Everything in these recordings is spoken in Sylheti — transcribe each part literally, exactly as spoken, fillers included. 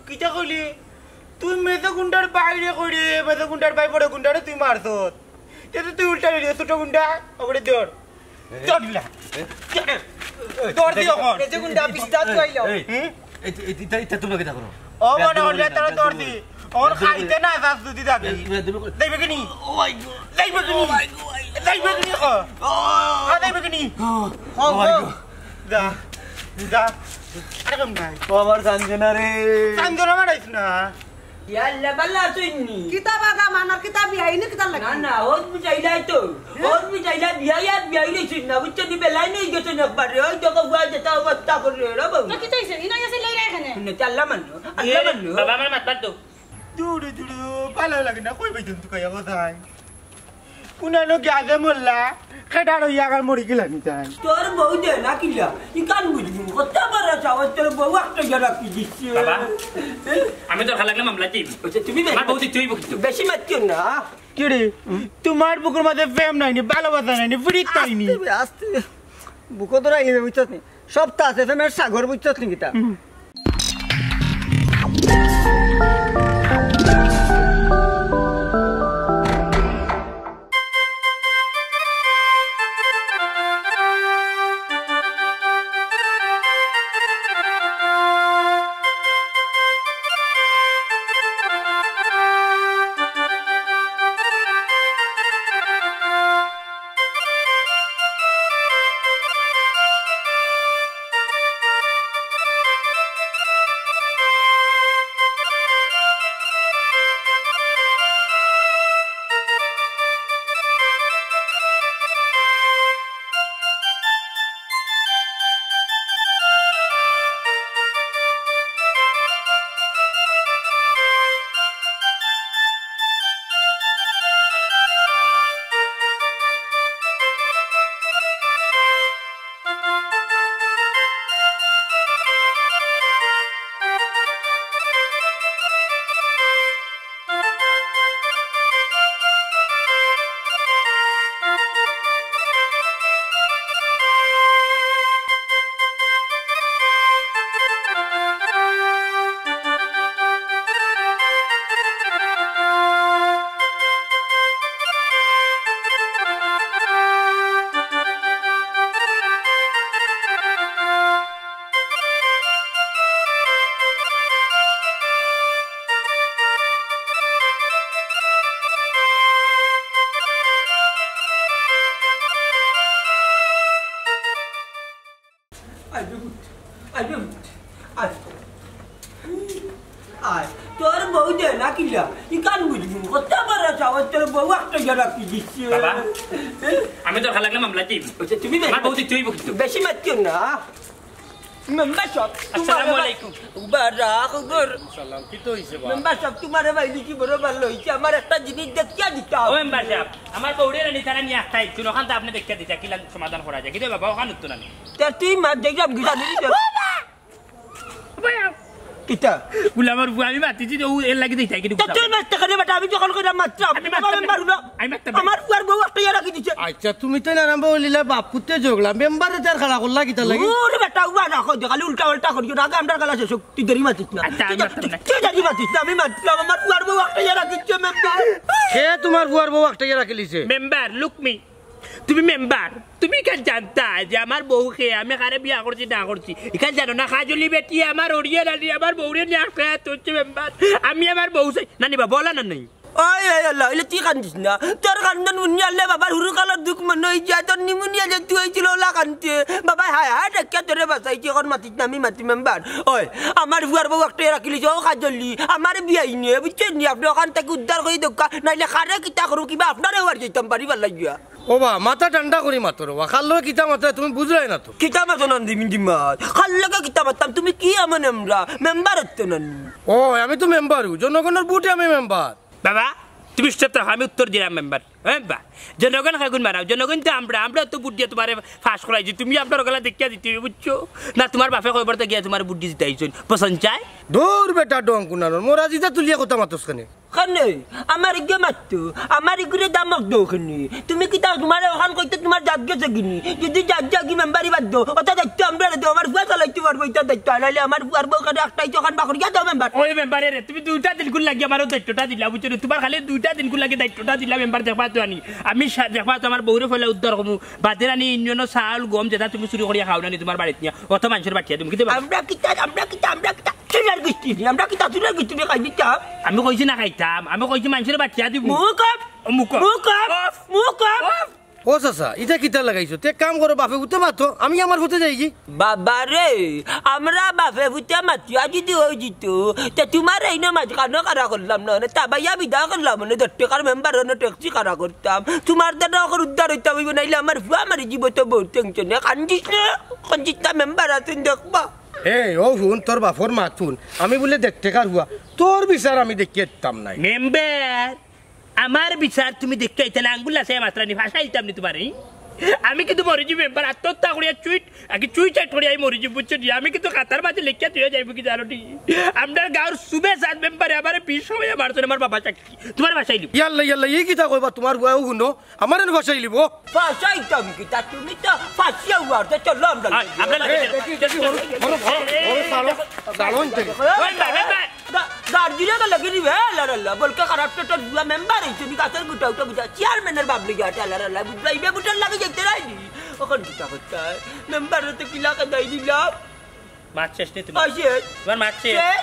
কিতা কইলি? তুই মেজো গুন্ডার বাইরে কইরে, মেজো গুন্ডার বাই বড় গুন্ডারে তুই মারছত। তে তো তুই উল্টা লইলি, ছোট গুন্ডা, ওরে ধর। ধর দিলা। ধর দি অখন। মেজো গুন্ডা, বিস্তার তো আইলো। এই, হুম? এই, এই, ইতা, ইতা তোমরা কিতা করো? ও মনে করলে তারা ধর দি। ওর খাইতে না, যাস যদি যাবি। যাইবে কি নি? যাইবে কি নি? যাইবে কি নি? ও। আ, যাইবে কি নি? ও, ও। যা, যা। আর কাম নাই। ও আমার কান্দে না রে। কান্দো না মারাইস না। ইয়া আল্লাহ, বালা আছইন নি? কিতা বাগা মানার কিতা বিয়াই নি কিতা লাগে? না, না, ওত বুঝাইলাই তো। হ্যাঁ? ওত বুঝাইলা বিয়াই আর বিয়াই লইছইন না, বুঝছো নি? বেলাই নেই গেছইন একবারে। ওই দেখো বুয়া যেটা অবস্থা করে রে বাবু। তো কিতা হইছে? ইনা গেছে লইরা এখানে। না, আল্লাহ মানো, আল্লাহ মানো। বাবা, আমার মাত বাদ দাও। দূরে দূরে ভালো লাগে না, কই ভাই তুমি তুই কইয়া কোথায়? কুনানো গিয়া যে মরলা, খেডার হইয়া আগার মরি গেলা নি তাই। তোর বউ দে না কিলা? ই কান বুঝবি, কত বড় সাহস, তোর বউ একটা গিয়া রাখি দিচ্ছে। বাবা, আমি তো খালাকলে মামলা দিই। আচ্ছা, তুমি আমার বউ দিতে হইব কিন্তু। বেশি মাতিও না। কি রে? তোমার বুকুর মাঝে প্রেম নাই নি, ভালোবাসা নাই নি, ফিরিত নাই নি। আস্তে, আস্তে। বুকো ধরাইলে বুঝছস নি? সব তা আছে, প্রেমের সাগর বুঝছস নি কিতা? আয়, তোর বউ দে না কিলা? ই কান বুঝবি, কত বড় সাহস, তোর বউ একটা গিয়া রাখি দিচ্ছে। বাবা, আমি তো খালাকলে মামলা দিই। আচ্ছা, তুমি আমার বউ দিতে হইব কিন্তু। বেশি মাতিও না। মেম্বার সাব, আসসালামু আলাইকুম। উবা রাখ, উবা। সালাম, কিতা হইছে বা? মেম্বার সাব, তোমারে পাইলে কি বড় ভালা হইছে, আমার একটা জিনিস দেখিয়া দিতা। ও মেম্বার সাব, আমার বউরে রানি তারা নিয়া আখতাই, তুই ওখান তো আপনি দেখিয়া দিতা, কিলা সমাধান করা যায়, কিন্তু বাবা ওখান উঠতো না। তে তুই মার দেখলাম, গিলা দিলি তো। কিতা? বুলে আমার বউ আমি মাতিছি, ও এর লাগি দিতাই কিন্তু তে তুই মারতে কেনে বেটা? আমি যখন কইলাম মাতলাম, আমি মারতাম না। মেম্বার হলো। আমি মারতাম না। আমার বউর বউ একটা ইয়া রাখি দিছে। আচ্ছা, তুমি তো নারাম বলিলা বাপ পুতে জগলা, মেম্বারে তার খাড়া করলা কিতা লাগি? ওরে বেটা, উবা না কই দে, খালি উল্টা উল্টা করিও না, আগে আমরার গালা শেষ হোক, তুই দেরি মাতিস না। আচ্ছা, আমি তুই মারতাম না। তুই দেরি মাতিস না, আমি মাতলাম, আমার বউর বউ একটা ইয়া রাখি দিছে মেম্বার। কে তোমার বউর বউ একটা ইয়া রাখিলিছে? Member, look me। তুমি মেম্বার, তুমি ইখান জানতা যে আমার বউ কে, আমি কারে বিয়া করছি না করছি? ইখান জানো না, কাজলি বেটি আমার অরিয়া নানি আমার বউরে নিয়া আখড়ায় তুলছে মেম্বার। আমি আমার বউ চাই, নানি বাবা, ওলা না নাই? ওই, ওই, আল্লাহ, অইলে তুই কান্দিস না। তোর কান্দন হুনিয়া আল্লাহ বাবার হুরুকালর দুখ মনো অই যায়। তোর নিমুনিয়া যে তুই অইছিল ওলা কান্দতে। বাবায় হায় হায় ডাকিয়া তোরে বাঁচাইছি, অখন মাতিস না, আমি মাতি মেম্বার। ওই, আমার ফুয়ার বউ একটা রাখিলিছে, ও কাজলি, আমার বিয়াই নিয়ে, বুঝছেন নি? আপনে অখান থাকি উদ্ধার করি দেউক্কা, নাইলে কারে কিতা করুম, কিবা আপনারে ওয়ার যাইতাম বাড়ি বাল্লা গিয়া। ও বা, মাথা ঠান্ডা করি মাতো রে বা। কার লগে কিতা মাতো তুমি বুঝরায় না তো। কিতা মাতো নান্দি মিন্দি মাত? কার লগে কিতা মাততাম? তুমি কি এমন এমরা? মেম্বার অইতো না নি? ও, আমি তো মেম্বার, জনগণর ভোটে আমি মেম্বার। বাবা, তুমি চুপ থাকো, আমি উত্তর দিলাম মেম্বার। ও মেম্বার, জনগণ কেগুন বানাও, জনগণ তো আমরা, আমরা তো ভোট দিয়া তোমারে পাস করাইছি, তুমি আপনার ওগুলা দেখিয়া দিতে অইবে, বুঝছো? না তোমার বাপে কয়বার তো গিয়া তোমার ভোট দি জিতাইছইন, পছন্দ চায়? দূর বেটা ডং কুনানোর, মোরা জিতা তুলিয়া কথা মাতস কেনে? নে, আমার ইগে মাততো, আমার ইগুরে দামক দেও কেনে? তুমি কিতা, তুমারে অখান কইতে তুমার জাত গেছে গিনি? যদি জাত যাগি মেম্বারি বাদ দেও, অতা দায়িত্ব আমরারে দেও, আমার ফুয়া চালাইতে পারবো ইতা দায়িত্ব, নাইলে আমার ফুয়ার বউ কানে একটাই যখন বাকরিয়া দেও মেম্বার। ওই মেম্বারে রে, তুমি দুইটা দিনকুর লাগি আমারও দায়িত্বটা দিলা, বুঝছো নি? তুমার খালি দুইটা দিনকুর লাগি দায়িত্বটা দিলা মেম্বার, দেখবা তো আনি। আমি সা-, দেখবা তো আমার বউরে ফয়লা উদ্ধার করমু, বাদে আনি ইউনিয়নর চাউল গম যেতা তুমি চুরি করিয়া খাও না নি তুমার বাড়িত নিয়া, অত মানষর বাটিয়া তুমি কিতা বা-, আমরা কিতা, আমরা কিতা, আমরা কিতা? চুরের গুষ্টি নি, আমরা কিতা চুরের গুষ্টি নি খাই দিতাম? আমি কইছি না খাইতাম, আমি কইছি মানষর বাটিয়া দিমু। মুখ অফ। ও মুখ অফ। মুখ অফ। অফ। মুখ অফ। অফ। ও চাচা, ইটা কিতা লাগাইছো? তে কাম করো, বাফে পুতে মাতো, আমি আমার পুতে যাইগি। বাবা রে, আমরা বাফে পুতে মাতিয়া যদি অই যিতো, তে তুমার এইন মাঝখানো খাড়া করলাম না, নে তাবাইয়া বিদায় করলাম, নে দশ টেকার মেম্বার, নে ট্যাক্সি খাড়া করতাম। তুমার দ্বারা অখন উদ্ধার অইতাম অইবো, নাইলে আমার ফুয়া মারি যিবো তো বউত টেনশনে। কান্দিস না, কান্দিস না, মেম্বার আছইন দেখবা। এ, ও হুন, তোর বাফর মাত হুন। আমি বুলে দেড় টেকার ফুয়া, তোর বিচার আমি দেখিয়া দিতাম নায়। মেম্বার, আমার বিচার তুমি দেখিয়া দিতায় নায়, আঙ্গুল আছে মাতরায় নি, ফাঁসাই দিতাম নি তুমারে। আমি কিন্তু মরি যিমু মেম্বার, আত্মহত্যা করিয়া চুইট, আগে চুইচাইট করিয়া আমি মরি যিমু, বুঝছো নি? আমি কিন্তু খাতার মাঝে লেখিয়া থইয়া যাইমু কি জানো নি? আমরার গাঁওর সুবে সাত মেম্বারে আমারে বিষ খাওয়াইয়া মারছইন, আমার বাবা সাক্ষী। তুমারে ফাঁসাই দিমু। ইয়াল্লা, ইয়াল্লা, ই কিতা কইবা তুমার ফুয়ায়, ও হুনো, আমারে নু ফাঁসাইলিবো। ফাঁসাইতাম কিতা, তুমি তো ফাঁসিয়া উয়ার তো চলো আমরা আয়, লগে। আমরা লগে এ, চলো। দেখি, দেখি, হরো, হরো, হরো, হরো, ছাড়ো, ছাড়ো, ইনতে। ওই, ওই, ওই, ওই। দা-, দার্জিলিং তো লাগি নি, এ, লা, লা, লা, বলকে খারাপ তো তোর বুয়া মেম্বার অইছে নি, গাছের গুটা উঠা বুঝা, চেয়ারম্যানের বাবলি গাছ, আলা, লা, লা, বুঝবা, ইবে বুটার লাগি যাইতে রাইনি। অখন কিতা করতে হয়? মেম্বার তো কিলা কাদাই দিলাম। মাত শেষ নি তুমার? অয় শেষ। তুমার মাত শেষ? শেষ।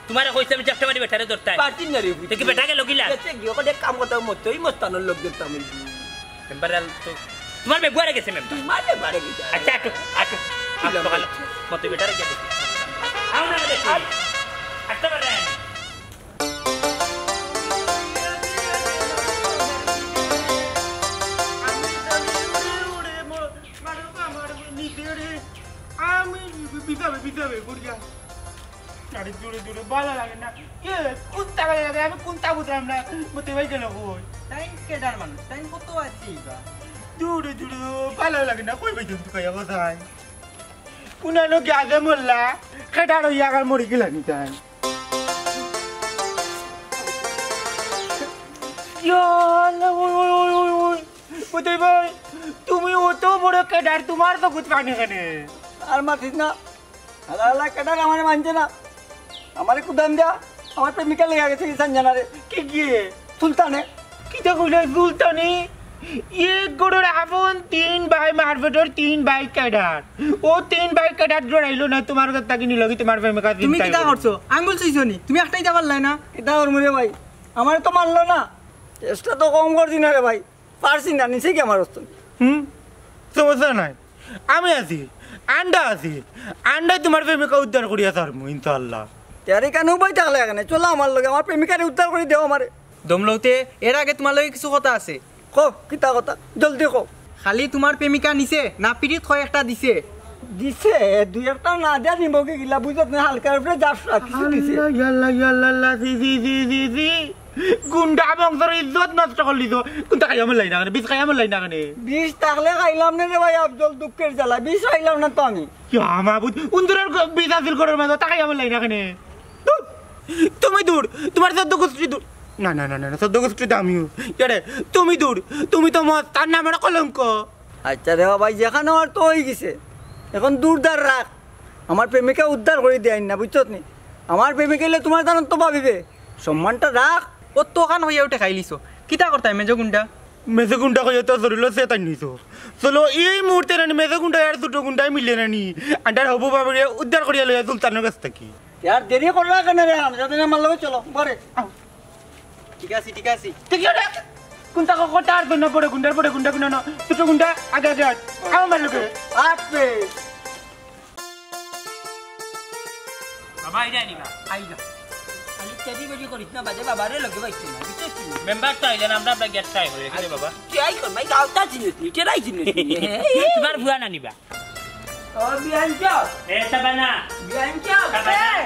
তুমারে কইছি আমি জ্যাকটা মারি বেটারে ধরতায়। পারছি না রে, তে কি বেটা গেল গিলা? গেছে গিয়া, ওখানে কাম কথা মতো, এই মস্তানর লোক ধরতাম অইবো। মেম্বার আল তো, তুমার বেগুয়ারে গেছে মেম্বার। তুমার বেগুয়ারে গেছে। আচ্ছা, আটো, আটো। আটো, আটো। মতো বেটারে গিয়া দেখি। আও না দেখি। আটতে পারে। আমি বিছাবে, বিছাবে, ঘুরিয়া। আরে দূরে দূরে, ভালা লাগে না। এ, কুনটা ভালা লাগে? আমি কুনটা বুঝলাম না। মতে ভাই গেল কই? তাইন কেডার মানুষ? তাইন কত আছে ইবা? দূরে দূরে, ভালা লাগে না। কই ভাই তুমি কই আবার তাই? কুনানো গিয়া আগে মরলা, কেডার অইয়া আবার মরি গেলা নি তাই? ইয়া আল্লাহ, ওই, ওই, ওই, ওই, ওই। বুঝাই ভাই, তুমি অত বড় কেডার, তুমার তো কুছ পানি কেনে? আর মাতিস না। আল্লাহ, আল্লাহ, কেডার আমারে মানছে না। আমারে কুদান দেয়া, আমার প্রেমিকা লইয়া গেছে কি সানজানারে। কি গিয়ে? সুলতানে। কিতা কইলে সুলতানে? এক গরুর আপন তিন ভাই মারফেটর তিন ভাই কেডার। ও তিন ভাই কেডার জড়াইলো না, তুমার কথা কি নিল কি তুমার প্রেমিকা তুমি চিন্তায় কিতা করো? করছো? আঙ্গুল চুইছো নি? তুমি একটাই যাবার লাই না? কিতা করমু রে ভাই? আমারে তো মারলো না। চেষ্টা তো কম করছি না রে ভাই। পারছি না, নিচে কি আমার অস্ত? হুম? সমস্যা নাই। আমি আছি, আন্ডা আছি, আন্ডায় তুমার প্রেমিকা উদ্ধার করিয়া ছাড়মু, ইনশাআল্লাহ। তেয়ারি কেন উবাই থাকলে এখানে? চলো আমার লগে, আমার প্রেমিকারে উদ্ধার করি দেও আমারে। দম লওতে, এর আগে তুমার লগে কিছু কথা আছে। কও, কিতা কথা? জলদি কও। খালি তুমার প্রেমিকা নিছে, না পিরিত কয় একটা দিছে? দিছে, দুই একটা না দিয়া নিব কি গিলা, বুঝত না, হালকার উপরে জাফরা কিছু দিছে। আল্লাহ, ইয়াল্লাহ, ইয়াল্লাহ, জি, জি, জি, জি, জি। গুন্ডা বংশর ইজ্জত নষ্ট করলি তো। কুনটা খাইয়া মরলাই না কেনে? বিষ খাইয়া মরলাই না কেনে? বিষ থাকলে খাইলাম না রে ভাই আফজল, দুঃখের জ্বালা। বিষ খাইলাম না তো আমি। ইয়া মাবুদ, উন্দুরের গ-, বিষ আছিল ঘরর মাঝে, তা খাইয়া মরলাই না কেনে? ধুর, তুমি দূর, তুমার চোদ্দ গোষ্ঠী দূর। না, না, না, না, না, চোদ্দ গোষ্ঠী তো আমিও। ইয়ারে, তুমি দূর, তুমি তো মস্তান নামের কলঙ্ক। আচ্ছা রে ভাই, যেখানে আর তো অই গেছে, এখন দূর দার রাখ। আমার প্রেমিকা উদ্ধার করি দেয় না, বুঝছত নি? আমার প্রেমিকা অইলে তুমার জানাত তো ভাবিবে, সম্মানটা রাখ। ও তো কান হইয়া উঠে খাইলিছো। কিতা করতায় মেজো গুন্ডা? মেজো গুন্ডা কইয়া তো জরুরি সে তাই নিছো। চলো, এই মুহূর্তে নানি মেজো গুন্ডা আর ছোট গুন্ডায় মিলে নানি আন্ডার হবু বাবুরে উদ্ধার করিয়া লইয়া সুলতানর কাছ থাকি। ইয়ার দেরি করলা কেনে রে? আমি যাতে আমার লগে চলো, ঘরে। ঠিক আছে, ঠিক আছে। ঠিক আছে। কোনটা ক-, কোনটা আর গুন্ডা, বড় গুন্ডা, বড় গুন্ডা, গুন্ডা না, ছোট গুন্ডা, আগে, আগে আয়। আমার লগে। আপে। বাবা, আইরা নি বা? আইরা। খালি তেজি বেজি করিস না, বাদে বাবারে লগে পাইছি না, বুঝছস নি? মেম্বার তো আইলেন, আমরা আপনার গেট ট্রাই করি, রেখে দে বাবা। ট্রাই কর ভাই, গাওতা চিনিস নি, ট্রাই চিনিস নি। তুমার ফুয়া নানি বা? ও বিয়ান চপ। এ, সাবানা। বিয়ান চপ। সাবানা। এ।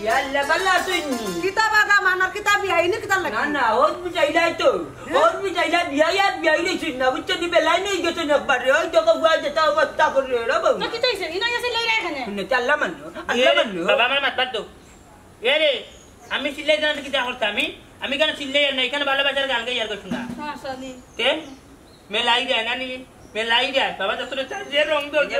ইয়া আল্লাহ, বালা আছইন নি? কিতা বাদা মানার কিতা বিয়াই নি কিতা লাগে? না, না, ওত বুঝাইলাই তো। হ্যাঁ? ওত বুঝাইলা বিয়াই আর বিয়াই রইছইন না, বুঝছো নি? বেলাই নেই গেছে না একবারে। ওই দেখো, বুয়া যেটা অবস্থা করে রে বাবু। তো কিতা হইছে? ইনো গেছে লইরা এখানে। শুনে, আল্লাহ মানো, এ, আল্লাহ মানো। বাবা, আমার মাত বাদ দাও। এ রে, আমি চিল্লাই জানি কিতা করতে আমি? আমি কেন চিল্লাই আর না, এখানে ভালোবাসার গান গাই আর কিছু না। তে? মেলাই দেয় না নি? মেলাই দেয়। বাবা, যত তার যে রং ধরছে।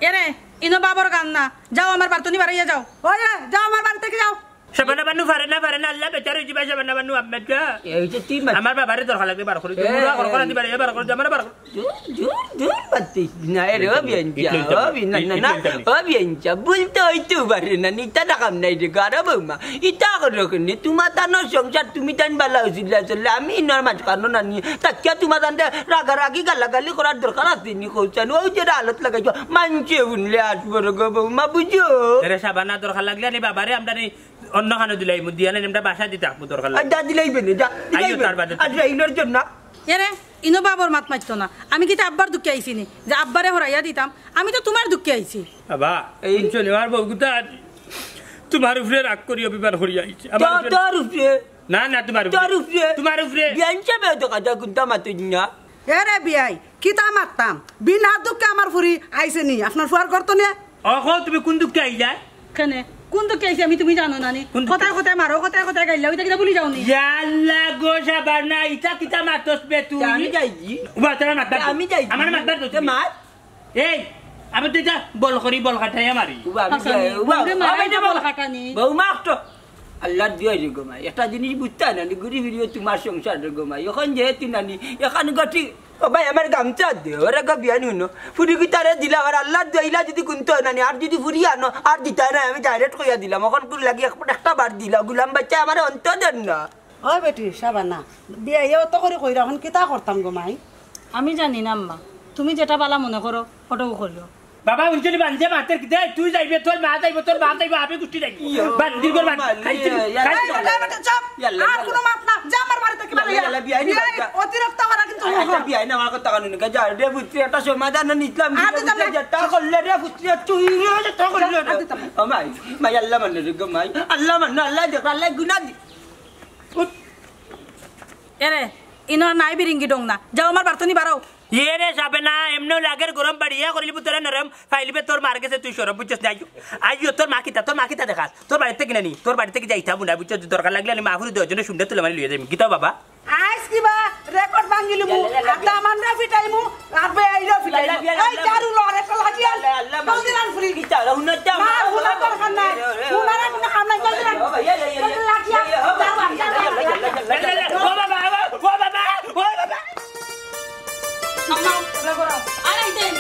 এরে, ইনো বাবর গান না। যাও, আমার বাড়ি তনে বারইয়া যাও। ওই রে, যাও, আমার বাড়ি থাকি যাও। শাবানা বানু পারে না, পারে না, আল্লাহ বেচার অইযিবা শাবানা বানু আম্মা। এই যে তুই মা- আমার বাবারে দরকার লাগলে বার করে দিও। এ, মুরা কর, করা দিবার, এ বার করে দিও, আমার বার করে। দূর, দূর, দূর, মাতিস না, এরে, ও বিয়ানচা, ও বি-, না, না, না, ও বিয়ানচা, ভুল তো অইতেউ পারে না, নিতা না কাম নাই রে, গারো বৌমা, ইতা করো কেনে? তুমার তানর সংসার, তুমি তাইন বালা অইছিলা, চললে আমি ইনর মাঝখানো নানি, তাকিয়া তুমার তানরে রাগারাগি গালাগালি করার দরকার আছে নি, কওছান, ও যে হালত লাগাইছো, মানষে হুনলে আসবো রে গো বৌমা, বুঝো? এরে শাবানা, দরকার লাগলে নি বাবারে আমরা নি অন্য খানো দিলাইমু, দিয়া নি আমরা বাসা দিতাম, দরকার লাগলে। আর যা দিলাইবে নি, যা, আইও দিলাইবে। তার বাদে। আর রাইলর জন্য। এরে, ইনো বাবর মাত মাততো না। আমি কিতা আব্বার দুঃখে আইছি নি? যে আব্বারে হরাইয়া দিতাম? আমি তো তুমার দুঃখে আইছি। বাবা, এই শুনছো নি, আমার বউ গুতা আজ তুমার উপরে রাগ করি অভিমান করি আইছে। আমার তো-, উপরে তোর উপরে। না, না, তুমার উপরে। তোর উপরে। তুমার উপরে। বিয়ান সাবে তো কথা কুন্তা মাতুন না। এরে বিয়াই, কিতা মাততাম? বিনা দুঃখে আমার ফুরি আইছে নি? আপনার ফুয়ার করতো নে? অখন তুমি কুন দুঃখে আইলায়? কেনে? কুন দুঃখে আইছি আমি তুমি জানো না নি? কুন দুঃখে? কথায় কথায় মারো, কথায় কথায় গাইল্লাও, ইতা কিতা ভুলি যাও নি? ইয়াল্লা গো শাবানা, ইতা কিতা মাতস বে তুই? তে আমি যাইগি। উবা, তোরা মাতবার তে আমি যাইগি। আমার মাতবার তো তে তুমি। মার। এই, আমি তো ইতা বল করি, বল খাটাইয়া মারি। উবা, আমি আচ্ছা, যাই, নি, উবা, বউরে মারা উবা, ইতা বল খাটানি। বউ মার তো। আল্লার দোয়াই রে গো মাই, একটা জিনিস বুঝতা না নি, ঘুরি ফিরিও তুমার সংসার রে গো মাই। অখন যেহেতু নানি, অখন গটি ও ভাই, আমার গামছা দে, ওরা গো বিয়ান হুনো। ফুরি কি তারে দিলাম, আর আল্লার দোয়াইলা যদি কুনতো নানি, আর যদি ফুরি আনো, আর দিতা না, আমি direct কইয়া দিলাম। অখন কুন লাগি এক-, একটা বার দিলা, গুলাম বাচ্চা আমারে অন্ত দেন না। ও বেটি, শাবানা, বিয়াইয়ে অত করি কইরা, অখন কিতা করতাম গো মাই? আমি জানি না আম্মা, তুমি যেটা বালা মনে করো, ওটাও করিও। বাবা, হুনছনি বান্দিয়ে মাতের কিতা? তুই যাইবে, তোর মা যাইবো, তোর বাপ যাইবো, আমি গুষ্টি যাইবো। ইয়ো, বান্দির ঘর বান্দি, মালিক, খাইছি, ইয়া খাইছি। এই, এই, বেটা, চুপ। ইয়াল্লা, আর ইয়াল্লা। কুনু মাত না। যা আমার বাড়ি থাকি ইয়াল্লা, বাড়ি যা। ইয়াল্লা, বিয়াই নি, বাচ্চা। অতিরিক্ত করা কিন্তু ইয়াল্লা, অহংকার। বিয়াই না, আমার কথা কানুন কা। যা রে পুত্রি, একটা সমাধান নিতলাম, আর দিতাম না। যেটা করলে রে পুত্রি, তুই রে, যেটা করলে রে। আর দিতাম না। ও মাই, মাই, আল্লা মানে রে গো মাই। আল্লা মানে, আল্লা দেখ, আল্লা গুনা দি। উঠ। এরে, ইনো নাই বিরিঙ্গি ডং না। যাও আমার বাড়ি তনে বারও। ইয়ে রে, যাবে না, এমনেও লাগের গরম বাড়ি, ইয়া করিলিবু তোরে নরম, ফাইলিবে তোর মার গেছে, তুই সরম বুঝছস না, আইও। আইও, তোর মা কিতা, তোর মা কিতা দেখাস? তোর বাড়ি থাকি নানি, তোর বাড়ি থাকি যাইতাম না, বুঝছস? দরকার লাগলে আমি মা ফুরি দুইজনে শুনতে তুলে মারি লইয়া যাইমু। কিতা বাবা? আইস কিবা record ভাঙিলিমু, ইয়াল্লা, ইয়াল্লা, আর দামানরা ফিটাইমু, আর বেআইরা ফিটাইমু। ইয়াল্লা, ইয়াল্লা, এই ইয়াল্লা। দারু লর, একটা লাঠি আন। ইয়াল্লা, ইয়াল্লা, জলদি আন ফুরি। কিতা, হুনার দাম? মা, হুনার দরকার নাই। হুনার আর কোনো কাম নাই, জলদি আন। ইয়াল্লা, ইয়াল্লা, ইয়াল্লা। জলদি লাঠি আন। ইয়াল্লা, ইয়াল্লা, ইয়াল্লা। দারু আন, দারু আন। ইয়াল্লা, ইয়াল্লা, ও বাবা, ও বাবা, ও বাবা। আম্মা, ওগুলা করো। আর এই দেন।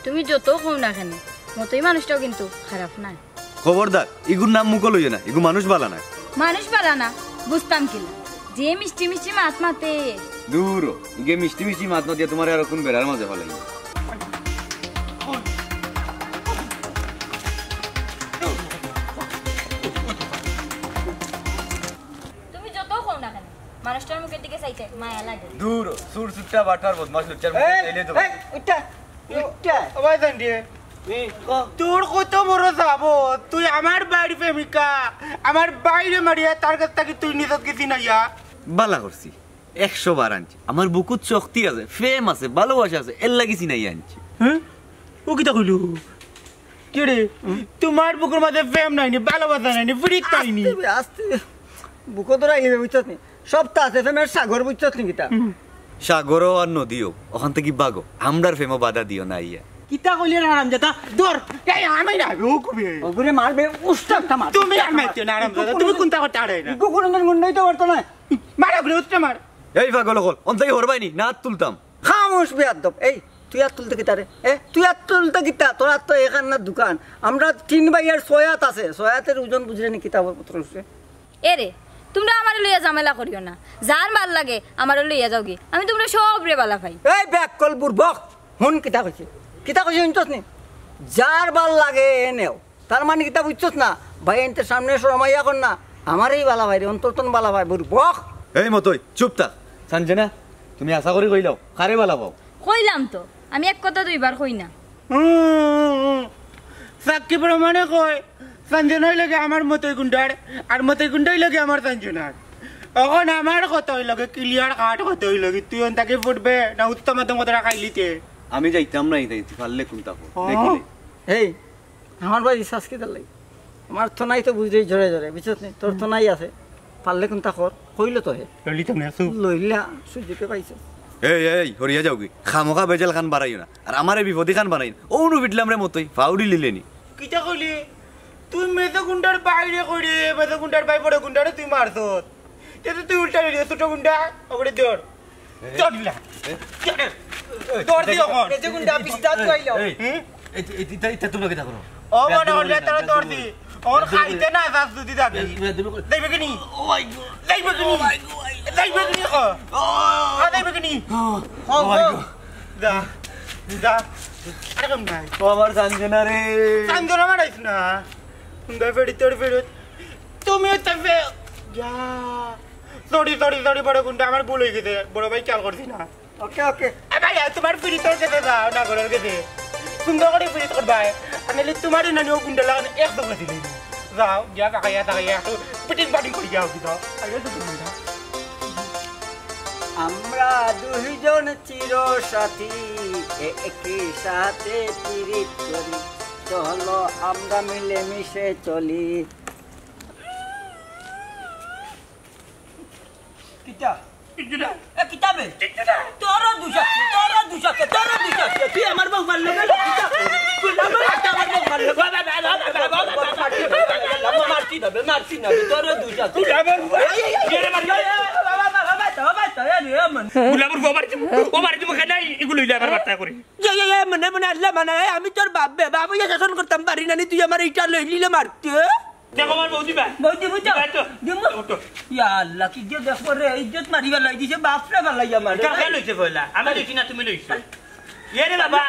তুমি যত কও না কেনে, মতই মানুষটাও কিন্তু খারাপ নায়। খবরদার, ইগুর নাম মুখো লইও না, ইগু মানুষ বালা নায়। মানুষ বালা না, বুঝতাম কিলা? যে মিষ্টি মিষ্টি মাত মাতে। দূর ও, ইগে মিষ্টি মিষ্টি মাত মাতিয়া তুমারে আরো কুন বেড়ার মাঝে ফালাইবো। তুমি যত কও না কেনে, মানুষটার মুখের দিকে চাইতে মায়া লাগে। দূর ও, সুর সুট্টা বাটপার বদমাশ লুচ্চার মুখে এই, চাইলে তো এই, উঠা, উঠা। ও ভাই জান রে। হুম, ক। তোর কত বড় সাহস, তুই আমার ভাইর প্রেমিকা, আমার ভাইরে মারিয়া তার গেছ থাকি তুই নিজত গেছি না ইয়া। বালা করছি, একশো বার আনছি। আমার বুকুত শক্তি আছে, প্রেম আছে, ভালোবাসা আছে, এর লাগি চিনাই আনছি। হ্যাঁ? ও কিতা কইলো? কি রে? তুমার বুকুর মাঝে প্রেম নাই নি, ভালোবাসা নাই নি, পিরিত নাই নি? আস্তে বে, আস্তে বে। বুকো ধরাইলে বুঝছস নি? সব তো আছে, প্রেমের সাগর বুঝছস নি কিতা? হুম। সাগরও আর নদীও, অখান থাকি বাগো। আমরার প্রেমও বাধা দিও না আইয়া। কিতা কইলে রে হারামজাদা? ধর। এই আমি না, ও কবি। ওগুরে মারবে, উস্তাদ তা মার। তুমি আর মারতে না, হারামজাদা। তুমি কুনটা করতে আরে না? ইগু কুনদিন উন্নয়ন তো করতো না। মার ওগুরে, উস্তাদ মার। এই পাগল অকল, অন্তাই হরবাই নি, না আত তুলতাম। খামোশ বেয়াদব। এই, তুই আত তুলতে কিতা রে? এ, তুই আত তুলতে কিতা? তোর আত তো এখান না দোকান। আমরা তিন ভাইয়ার ছয় আত আছে। ছয় আতের ওজন বুঝলে নি কিতা পত্র আছে? এ রে, তুমরা আমারে লইয়া ঝামেলা করিও না। যার ভালা লাগে, আমারে লইয়া যাওগি। আমি তুমরা সবরে ভালা পাই। এই বেআক্কল বুরবক, হুন কিতা কইছে? কিতা কইছে হুনছস নি? যার ভালা লাগে এ নেও। তার মানে কিতা বুঝছস না? ভাইয়াইন্তের সামনে শরমাইয়া কর না। আমারেউ ভালা পায় রে, অন্তর তন ভালা পায়, বুরবক। এই মতই, চুপ থাক। সানজিনা, তুমি আশা করি কইলাও, কারে ভালা পাও? কইলাম তো, আমি এক কথা দুইবার কই না। হুম, হুম, হুম। সাক্ষী প্রমাণে কয়, সানজিনা অইলোগি আমার মতই গুন্ডার, আর মতই গুন্ডা অইলোগি আমার সানজিনার। অখন আমার কথা অইলোগি, clear cut কথা অইলোগি, তুই অন থাকি ফুটবে না উচ্চ মাধ্যম কথাটা খাইলিতে? আমি যাইতাম না, ইতা ইতি পারলে কুনতা কর। ও। দেখিলে। এই, আমার বাড়ি শ্বাস কিতার লাগি? আমার তো নাই তো বুঝলেই জোরে জোরে, বুঝছস নি? তোর তো নাই আছে, পারলে কুনটা কর, কইলো তো হে। লইলিতাম না, সু। লইলা, সুযোগে পাইছস। এই, এই, হরিয়া যাওগি। খামোখা বেজাল খান বাড়াইও না। আর আমারে বিপদি খান বানাই না। অউ নু বিটলাম রে মতই, ফাউডি লিলেনি। কিতা কইলি? তুই মেজো গুন্ডার বাইরে কইরে, মেজো গুন্ডার বাই বড় গুন্ডারে তুই মারছত। তে তো তুই উল্টা লিলি, ছোট গুন্ডা, ওরে ধর। ধর দিলা। ধর দি অখন। মেজো গুন্ডা, বিস্তার তো আইলো। এই, হুম? এই, এই, ইতা, ইতা তোমরা কিতা করো? ও মনে করলে তারা ধর দি। অখন খাইতে না যাস যদি যাবি। যাইবে কি নি? ও মাই গড। যাইবে কি নি? ও মাই গড। যাইবে কি নি ক? ও। আ, যাইবে কি নি? ও। ও মাই গড। যা। যা। এরকম নাই। ও আমার সাঞ্জনা রে। সাঞ্জনা মারাইস না। গুন্ডা ফেরি তোর ফেরত। তুমি তো ফে-, যা। সরি, সরি, সরি, বড় গুন্ডা, আমার ভুল অই গেছে। বড় ভাই খেয়াল করছি না। ওকে, ওকে। এ ভাই, তোমার ফিরিত অর গেছে যাও, না ঘরর গেছে। সুন্দর করি ফিরিত করবায়। আর নাইলে তোমার নানি ও গুন্ডা লাগানো এক দফা দিলে। যাও, গিয়া তাকাইয়া, তাকাইয়া, একটু পিটিং পাটিং করি যাও, যাও। আগে তো গুন্ডা। আমরা দুইজন চির সাথী, এ-, একই সাথে পিরিত করি। চলো, আমরা মিলেমিশে চলি। কিতা? কিচ্ছু না। এ, কিতা বে? কিচ্ছু না। তোরও দুষ আছে, তোরও দুষ আছে, তোরও দুষ আছে। তুই আমার বউ মারলে কেন? কিতা? তুই আমার, তুই আমার বউ মারলে কেন? বাবা, বাবা, বাবা, বাবা, বাবা, মারছি না বে, মারছি না বে, তোরও দুষ আছে। তুই আমার বউ। এই, এই, এই, এই, রে, মার। এই, এই, বাবা, বাবা, বাবা, বাবা, বাবা, এ রে, আমার। গোলাপর বউ মারি দিমু, ও মারি দিমু, কেন ইগুলো ইলে আমার বার্তা করে? এই, এই, এই, মনে মনে আল্লাহ মানা, এই, আমি তোর বাপ বে, বাপ অইয়া শাসন করতাম পারি না নি, তুই আমার ইটা লইলিলে মারতে। দেখো আমার বউ দিবা। বউ দিমু তো। দিবা তো। দিমু। উঠো। ইয়া আল্লাহ, কি যে দেখো রে, ইজ্জত মারি ফালাই দিছে, বাপরে ফালাই আমার। কার কার লইছে পয়লা? আমি লইছি না, তুমি লইছো। এ রে বাবা,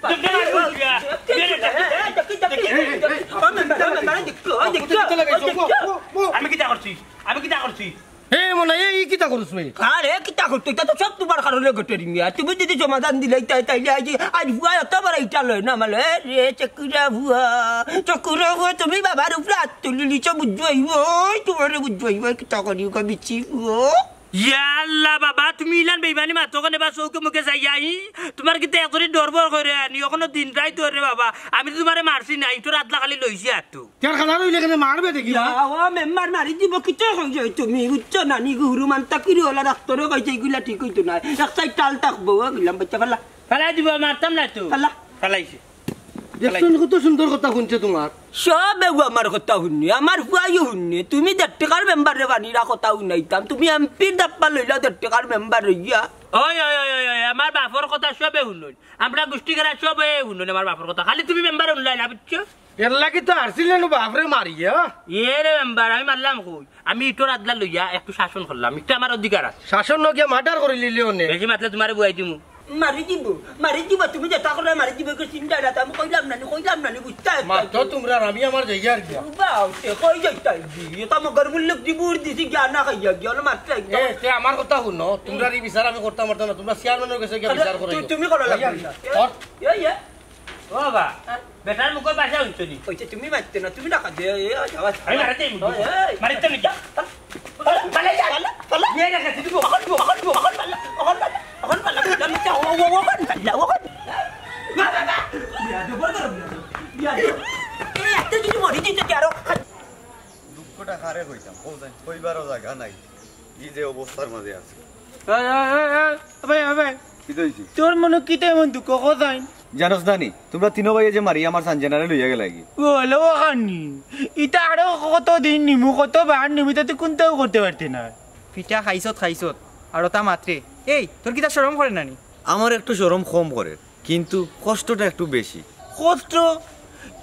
তুমি আমার বউ দিবা। এ রে, এই, এই, এই, এই, এই, এই, ও মেম্বার, ও মেম্বার, দেখো, ও দেখো, ও দেখো। আমি কিতা করছি? আমি কিতা করছি? এ মনে হয়, এই কিতা করছ বে? আরে, কিতা করতো? ইটা তো সব তোমার কারণে ঘটে রে মিয়া। তুমি যদি সমাধান দিলাইতায়, তাইলে আইজ, আইজ ফুয়া অত বড় ইটা লয় না, মানে, এ রে, চকুরা ফুয়া, চকুরা ফুয়া, তুমি বাবার উপরে আত তুলি নিছো, বুঝছো? এই ওই, তোমারে বুঝছো? এই ওই, কিতা করি, ওকে বিচি, ও? ইয়া আল্লাহ বাবা, তুমি ইলান বেইমানি মাতো কেনে বা চউখে মুখে চাইয়া, ই? তোমার কিতা একজনই ডর বর করে আনি, অখনো দিন রাইত ডর রে বাবা। আমি তো তোমারে মারছি না, ইটোর আদলা খালি লইছি আর তো। কারখানা রইলে কেনে মারবে দেখি, ইয়া, হ্যাঁ? ও মেম্বার মারি দিব, কিতা কই যাই তুমি? উচ্চ নানি গুরু মানতা কিরি ওলা ডাক্তারও কইছে ইগুলা ঠিক অইতো না। এক সাইড টাল থাকবো, ও গেলাম বাচ্চা ফালা। ফালাই দিব, মারতাম না তো। ফালা। ফালাইছে। দেখছনি কত সুন্দর কথা হুনছে তোমার। সবেউ আমার কথা হুননি, আমার ফুয়াইও হুননি। তুমি দেড় টেকার মেম্বাররে বানিরা কথা হুনাইতাম, তুমি এমপির দাপ্পা লইলা দেড় টেকার মেম্বার অইয়া। ওই, ওই, ওই, ওই, ওই, আমার বাপর কথা সবে হুনইন। আমরা গুষ্টি গেরা সবে হুনইন আমার বাপর কথা। খালি তুমি মেম্বার হুনলায় না, বুঝছো? এর লাগি তো আরছিলায় নু বাপরে মারিয়া। এ রে মেম্বার, আমি মারলাম কই? আমি ইটোর আদলা লইয়া একটু শাসন করলাম, ইটা আমার অধিকার আছে। শাসন নু গিয়া মার্ডার করি লিলি অনে। বেশি মাতলে তোমারে বুয়াই দিমু। মারি দিব, মারি দিব, তুমি যেতা করো মারি দিব, একটু চিন্তা না, আমি কইলাম না নি, কইলাম না নি, বুঝতায়? মাতো তোমরা আর আমি আমার জায়গা আর গিয়া। বাবা, তে কই যাইতায়? ইটা মগর মুল্লুক দিবুর দিছি, গিয়া না খাইয়া, গিয়া অনো মারতে আইতাম। এ, তে আমার কথা হুনো, তোমরা এই বিচার আমি করতাম পারতাম না, তোমরা চেয়ারম্যানর গেছে গিয়া বিচার করো। তুমি করো লাগবে না। এ, এ। ও বাবা, হ্যাঁ? বেটার মুখর ভাষা হুনছো নি? ওই যে তুমি মারতে না, তুমি না কাঁদে, এ, এ, আওয়াজ। আমি মারাতে মুখ। ওই, এই। মারিতে নি যা। পালা, পালা, পালা, পালা। এ না কাছে দিব। অখন, অখন, অখন পালা, অখন পালা, অখন পালা, অখন পালা, অখন পালা। বাবা, বাবা। বিয়া দে, বড় করো, বিয়া দে। বিয়া দে। এই, এত যদি মরি দিতে কি আরো? দুঃখটা কারে কইতাম, কও যাই, কইবারও জাগা নাই। ই যে অবস্থার মাঝে আছে। এই, এই, এই, এই, ভাই, এই, ভাই। কিতা অইছে? তোর মনো কিতা এমন দুঃখ, কও যাই? জানোস না নি, তোমরা তিনো ভাইয়ে যে মারি আমার সানজানারে লইয়া গেলাগি। ও, হলো ওখানি। ইতা আরো কত দিন নিমু, কত বার নিমু, ইতা তুই কুন্তাও করতে পারতে না। পিঠা খাইছত, খাইছত। আর ওটা মাত্রে। এই, তোর কিতা শরম করে না নি? আমার একটু শরম কম করে, কিন্তু কষ্টটা একটু বেশি। কষ্ট?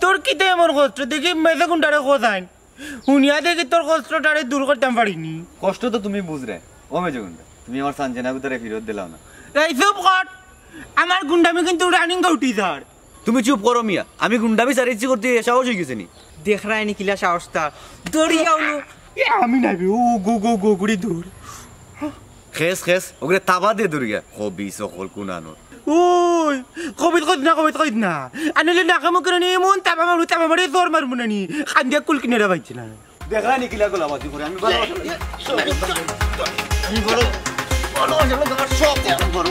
তোর কিতা এমন কষ্ট? দেখি মেজে গুন্ডারে কও যাই। হুনিয়া দেখি তোর কষ্টটারে দূর করতাম পারিনি। কষ্ট তো তুমি বুঝরে। ও মেজে গুন্ডা, তুমি আমার সানজানা গুতারে ফিরত দিলাও না। এই চুপ কর, আমার গুন্ডামি কিন্তু running এ উঠি যার। তুমি চুপ করো মিয়া, আমি গুন্ডামি সারিচ্ছি করতে এ সাহস অই গেছে নি? দেখরায় নি কিলা সাহস তার, দৌড়িয়া উলো। এ, আমি নাইবে, ও গো গো গো করে দৌড়। খেস, খেস, ওগুরে তাবা দে দৌড়িয়া। খবিস অকল কুনানোর। ওই, খবিস কইস না, খবিস কইস না। আনলে নাকে মুখে নি এমন তাবা মারু, তাবা মারে জোর মারমু না নি। খান্দিয়া কুল কিনারা পাইছে না। দেখরায় নি কিলা গোলাবাজি করে, আমি ভালো, আমি বড়, বড়, বড়, বড়, সব বড়।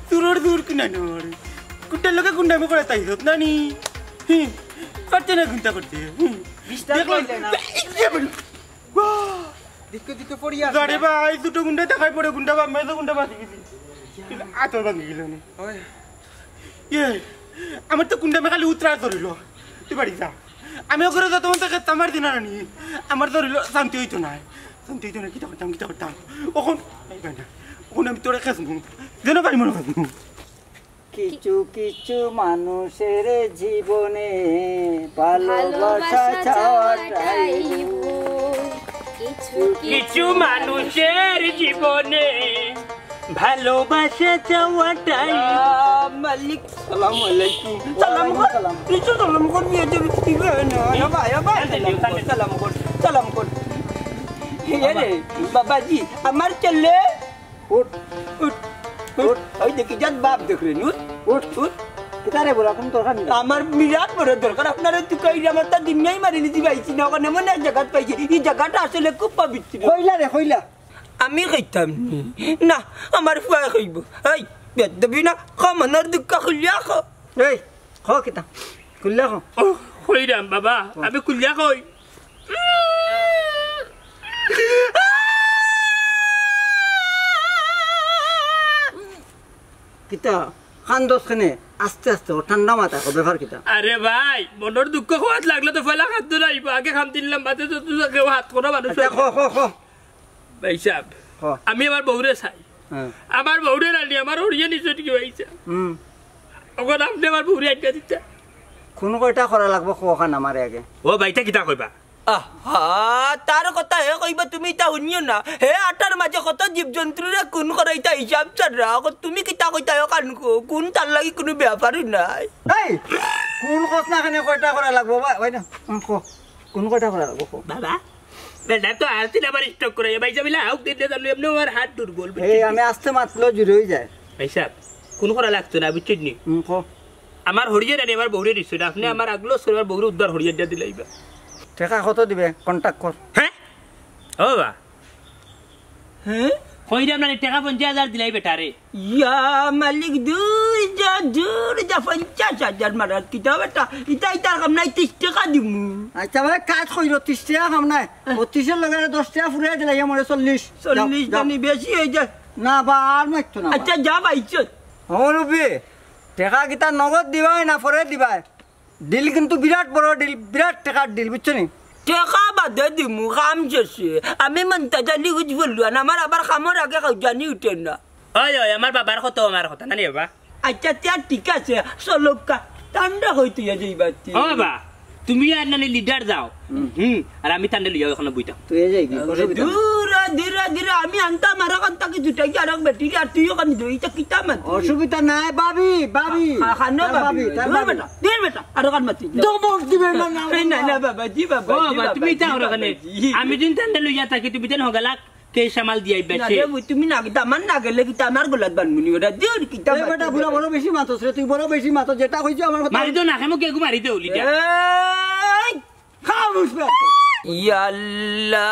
চুরর দূর কিনানোর। গুন্ডার লগে গুন্ডামি করে তাই হত না নি। হুম, পারতে না গুন্ডা করতে। হুম। বিস্তার দেখলাম। করলে না। এই যে বলি, বাহ! দিকে দিকে পড়ি আছে। আরে ভাই, ছোট গুন্ডা দেখাই পড়ে গুন্ডা বাপ, মেয়ে তো গুন্ডা বাঁচি গেছি। আতর ভাঙি গেল নি। ওই। ইয়ে, আমার তো গুন্ডা মেয়ে খালি উতরা ধরিল। তুই বাড়ি যা। আমি ওখানে যত মন থাকে আমার দিন আনি। আমার ধরিল শান্তি হইতো না। শান্তি হইতো না, কিতা করতাম, কিতা করতাম। ওখান, এই ভাই না। ওখানে আমি তোরে খেসমু। যেন ভাই মনে খেসমু। কিছু কিছু মানুষের জীবনে ভালোবাসা ভালোবাসা চাওয়াটাই চাওয়াটাই ভুল। ভুল। কিছু কিছু কিছু মানুষের জীবনে ভালোবাসা চাওয়াটাই। ইয়া মালিক, সালাম আলাইকুম। সালাম কর। সালাম। কিছু সালাম কর, বিয়ে দিবি, দিবে না। ইয়া ভাই, ইয়া ভাই, সালাম কর, সালাম কর, সালাম কর। এ রে, বাবাজি, আমার ছেলে। উঠ, উঠ, উঠ। উঠ। ওই দেখি, যার বাপ দেখ রে, উঠ, উঠ, উঠ। কিতা রে বড়, কোনো দরকার নাই। আমার বিরাট বড় দরকার, আপনারে তুকাইলে আমার তো দুনিয়াই মারি নিতে পাইছি না, ওখানে মনে হয় জাগাত পাইছি। এই জাগাটা আসলে খুব পবিত্র। কইলা রে, কইলা। আমি কইতাম নি। না, আমার ফুয়ায় কইব। এই, বেদবি না, ক মনর দুঃখ খুলিয়া ক। এই, ক কিতা? খুলিয়া ক। ও, কইরাম বাবা, ক। আমি খুলিয়া কই। কিতা? কান্দস কেনে? আস্তে আস্তে, ও ঠান্ডা মাথা, ক ব্যাপার কিতা? আরে ভাই, মনর দুঃখ কওয়াত লাগলে তো পয়লা কান্দন আইবো, আগে কান্দিলাম, বাদে তো তুই কেউ হাত কোনো মানুষ আচ্ছা, হয় না। ক, ক, ক। ভাই সাহেব, হ। আমি আমার বউরে চাই। হ্যাঁ। আমার বউরে রানি, আমার হরিয়ে নিচে কি হইছে? হুম। ওখানে আপনি আমার বউরে আটকা দিতে। কোন কয়টা করা লাগবো, ক খান আমারে আগে। ও ভাইটা কিতা কইবা? আহা, তার কথা হে কইবা, তুমি ইতা হুনিও না। হে আটার মাঝে কত জীবজন্তুরে খুন করাইতা হিসাব ছাড়া। অখন তুমি কিতা কইতা, ও কান কো-, কোন তার লাগি কোনো ব্যাপারই নাই। এই, কোন কস না কেনে কয়টা করা লাগবো, ভাই, ভাই না? হুম, ক। কোন কয়টা করা লাগবো, ক। বাবা, বেটা তো আরতি আবার স্ট্রোক করে, ভাই সাহেব, ইলা আউক দিন দে, তাহলে এমনি আমার হাত দুর্বল, এই, বুঝছেন? আমি আস্তে মাতলেও জুড়ে হয়ে যায়। ভাই সাহেব, কোন করা লাগতো না, বুঝছেন নি? হুম, ক। আমার হরিয়ে রানি, আমার বউরে দিছে না, আপনি হুম। আমার আগলো সরবার বউরে উদ্ধার হরিয়ে দিয়া দিলাইবা। টাকা কত দিবে? কন্ট্যাক্ট কর। হ্যাঁ? ও বাবা। হ্যাঁ? কইরাম না, টাকা পঞ্চাশ হাজার দিলাই বেটারে। ইয়া মালিক, দূর যা, দূর যা, পঞ্চাশ হাজার মারাত কিতা বেটা? ইতা, ইতার কাম নাই, ত্রিশ টাকা দিমু। আচ্ছা ভাই, কাজ কইরো, ত্রিশ টাকা কাম নাই। হ্যাঁ। ও ত্রিশের লগে দশ টাকা ফুরাই দিলে, ইয়া মরে চল্লিশ। চল্লিশ যাও, যাও। জানি বেশি হয়ে যায়। না বা, আর মারতো না বা। আচ্ছা, যা পাইছো। ও রুবি, টাকা কিতা নগদ দিবায় না পরে দিবায়? ডিল কিন্তু বিরাট বড় ডিল, বিরাট টাকার ডিল, বুঝছো নি? টাকা বাদে দিমু, কাম শেষে। আমি মন্তাজ আলী হুজ বললু, আর আমার আবার কামর আগে খাও জানি উঠে না। ওই, ওই, আমার বাবার কথা, আমার কথা, না নি বাবা? আচ্ছা, তে আর ঠিক আছে, চলউক্কা। তানরে কই তুই যাইবা তে? ও বাবা, তুমি আর নানি লিডার যাও। হুম। হুম, আর আমি তানরে লইয়া ওখানে বইতাম। তুই যাই কি? অসুবিধা নাই। দূর, দূর, দূর, আমি আনতাম আর ওখান থাকি জুটাই আর এক বেটি, আর তুই ওখানে দুইটা কিতা মাত? অসুবিধা নাই, ভাবি, ভাবি। খা-, খানো তার ভাবি, ভাবি, তার দূর ভাবি। বেটা, দূর বেটা, আর ওখান মাতি। ধমক দিবে না, না, এই না, না, না, বাবা, জি বাবা, ও জি বাবা, বাবা, তুমি জি যাও বাবা, ওখানে। জি। আমি দিন তানরে লইয়া থাকি, তুমি যেন হগালাক। কে সামাল দিয়া আইবা না সে? রে, ওই তুমি না, কিতা আমার না গেলে কিতা আমার গলাত বানমুনি ওটা? দূর, কিতা এ বাদ বেটা, দে। বুড়া বড় বেশি মাতস রে, তুই বড় বেশি মাতস, যেটা কইছি আমার কথা। মারি দেও না, কেমন কে মারি দেও, লিডার। এই! খামোশ বে। ইয়াল্লা,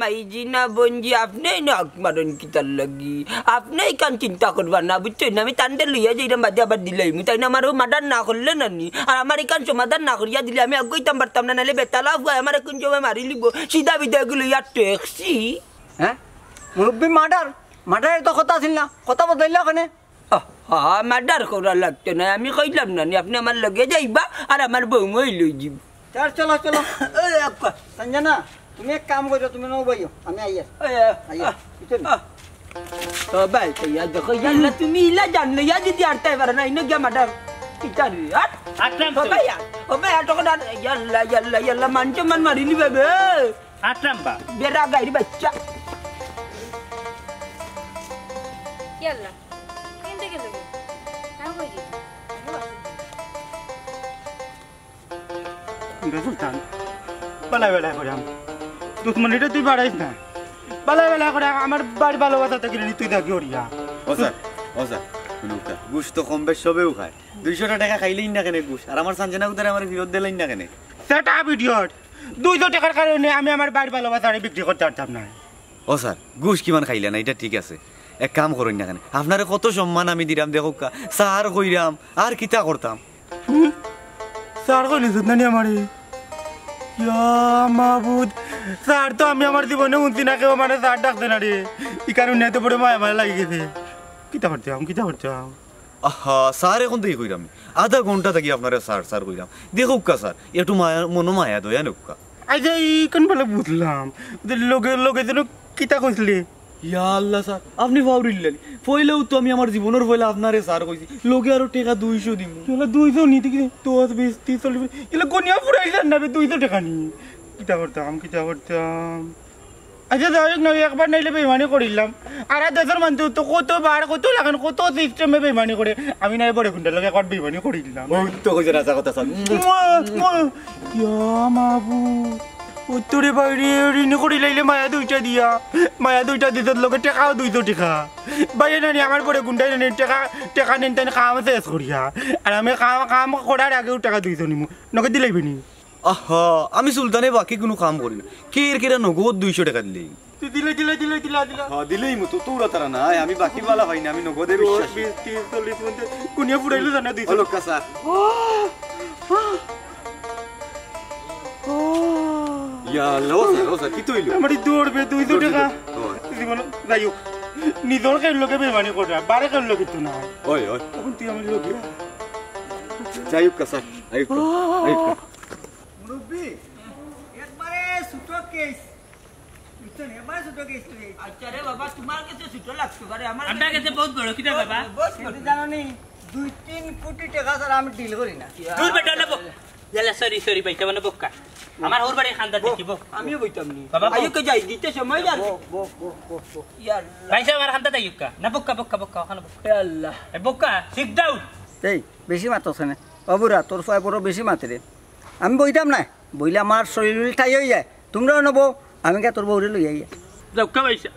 মাইজিনা বঞ্জি, আপনেই না হক মারইন কিতার লাগি? আপনেই কান চিন্তা করবা না, বুঝছইন? আমি তানরে লইয়া যাইরাম বাদে আবার দিলাইমু। তাইন আমারে মার্ডার না করলে না নি। আর আমার ইখান সমাধান না করিয়া দিলে আমি আগুয়াইতাম পারতাম না, নাইলে বেতালা ফুয়ায় আমারে কোন সময় মারিলিবো। সিধা বিদায় গুলো ইয়ার ট্যাক্সি। হ্যাঁ? মুরব্বি মার্ডার? মার্ডারের তো কথা আছিল না, কথা বদলাইলা কেনে? আহা, মার্ডার করা লাগতো না, আমি কইলাম না নি, আপনে আমার লগে যাইবা আর আমার বউমই লই যিবা। চল, চলো, চলো। এই, আক্কা। সঞ্জনা, তুমি এক কাম করো, তুমি নৌ বইও, আমি আইয়ার। এই, আ, আইয়ার, আ, বুঝছো নি? আ। ও ভাই, তো ইয়া দেখো, ইয়াল্লা, তুমি ইলা জানলে, ইয়া যদি আটকাই পারো না, ইনো গিয়া মার্ডার। কিতা রে, আট। আটলাম তো। ও ভাই, আ, ও ভাই, আটক না, ইয়াল্লা, ইয়াল্লা, ইয়াল্লা, মানছে মান মারিলিবে বে। আট নাম্বার। বেড়া গাইর বাচ্চা। কি আল্লাহ? কিনতে গেলে কে? না কই গেলি? রে সুলতান, বালা বালা করে আম। দুশমনিটা তুই বাড়াইস না। বালা বালা করে আমার বাড়ি ভালোবাসা থেকে নি তুই দেখি ওরিয়া। ও স্যার, ও স্যার, হুনুক্কা, ঘুষ তো কম বেশ সবেউ খায়। দুইশোটা টাকা খাইলেই না কেনে ঘুষ? আর আমার সানজানা উদারে আমার ফিরত দিলেই না কেনে? Shut up, idiot! দুইশো টাকার কারণে আমি আমার বাড়ির ভালোবাসারে বিক্রি করতে পারতাম না। ও স্যার, ঘুষ কিমান খাইলা না, এটা ঠিক আছে। এক কাম করইন না কেনে, আপনারে কত সম্মান আমি দিরাম, দেখউক্কা, স্যার কইরাম, আর কিতা করতাম? হুম? স্যার কইলে যত নানি আমারে। ইয়া মাবুদ, স্যার তো আমি আমার জীবনে হুনছি না কেউ আমারে স্যার ডাকছে না রে। ই কারণে এত বড় মায়া মায়া লাগি গেছে। কিতা করতাম, কিতা করতাম? আহা, স্যার এখন থাকি কইরাম নি। আধা ঘন্টা থাকি আপনারে স্যার, স্যার কইরাম। দেখউক্কা স্যার, একটু মায়া, মনো মায়া দয়া নেউক্কা। আইচ্ছা, ই কোন বেলা বুঝলাম? যে লগে, লগে যেন কিতা কইছিলে? ইয়া আল্লাহ স্যার, আপনে ফাউরিল্লানি। পয়লাউ তো আমি আমার জীবনর পয়লা আপনারে স্যার কইছি। লগে আরো টেকা দুইশো দিমু। ইলা দুইশো নিতে কি? দশ, বিশ, ত্রিশ, চল্লিশ, ইলা গনিয়া ফুরাইলার না বে, দুইশো টেকা নি। কিতা করতাম, কিতা করতাম? আইচ্ছা, যাই হউক না, একবার নাইলে বেইমানি করিলাম। আর আর দেশর মানুষ তো কত বার, কত লাখান, কত সিস্টেমে বেইমানি করে। আমি নায় বড় গুন্ডার লগে একবার বেইমানি করিলাম। বহুত তো কইছে রাজা কথা স্যার। মুয়া, মুয়া। ইয়া মাবুদ। উত্তরে বাইরে ঋণ করিলাইলে মায়া দুইটা দিয়া। মায়া দুইটা দিতে লগে টেকাও দুইশো টেকা। বাইরে নানি আমার বড় গুন্ডায় নানি টেকা, টেকা নেন তাই কাম শেষ করিয়া। আর আমি কাম, কাম করার আগেউ টেকা দুইশো নিমু। নগদ দিলাইবে নি? আহা, আমি সুলতানে বাকি কুনু কাম করি না। কের কেরা নগদ দুইশো টেকা দিলেই। তুই দিলে, দিলে, দিলে, দিলে, দিলে। হ্যাঁ, দিলেই মতো, তোরা তারা না, আমি বাকি বালা পাই না, আমি নগদে দশ, বিশ্বাস। বিশ, ত্রিশ, চল্লিশ, পঞ্চাশ, কুনিয়া ফুরাইলো জানে দুইশো। হলো কাসা। ইয়া আল্লাহ, ও স্যার, ও স্যার, কিতা অইলো? আমার এই দৌড়বে দুইশো টেকা। দৌড়বে, দৌড়বে। জীবন, যাই হউক, নিজর কেউর লগে বেইমানি করে, বারে কেউর লগে তো না। ওই, ওই। এখন তুই আমার লগে। যাই হউক কাসা, আই হউক, আই হউক। মুরব্বি, একবারে ছোট কেস। বুঝছো নি? একবারে ছোট কেস তো এই। আচ্ছা রে বাবা, তোমার কাছে ছোট লাগতে পারে, আমার আপনার কাছে বহুত বড়। কিতা বাবা? বস, কিন্তু জানো নি, দুই তিন কোটি টেকা ছাড়া আমি ডিল করি না। দূর বেটা, না বো-, ইয়াল্লা, সরি, সরি ভাই, তেমন বক্কা। আমার ওর বাড়ি খান্দা দেখি, বো। আমিও বইতাম নি। বাবা, বো। আইও কে যাই, দিতে সময় যান। বো, বো, বো, বো, বো। ইয়াল্লা। ভাই সাহেব, আমার খান্দা দেখি, না বক্কা, বক্কা, বক্কা, ওখানে বক্কা। এ আল্লাহ। এ বক্কা, sit down। এই, বেশি মাতছ কেনে? ও বুড়া, তোর ফুয়ায় বড় বেশি মাতে রে। আমি বইতাম না। বইলে আমার শরীর উরীর ঠাই অইযায়। তুমরাও নবো, আমি গিয়া তোর বউরে লইয়া আইয়া। যাউক্কা ভাইসাব,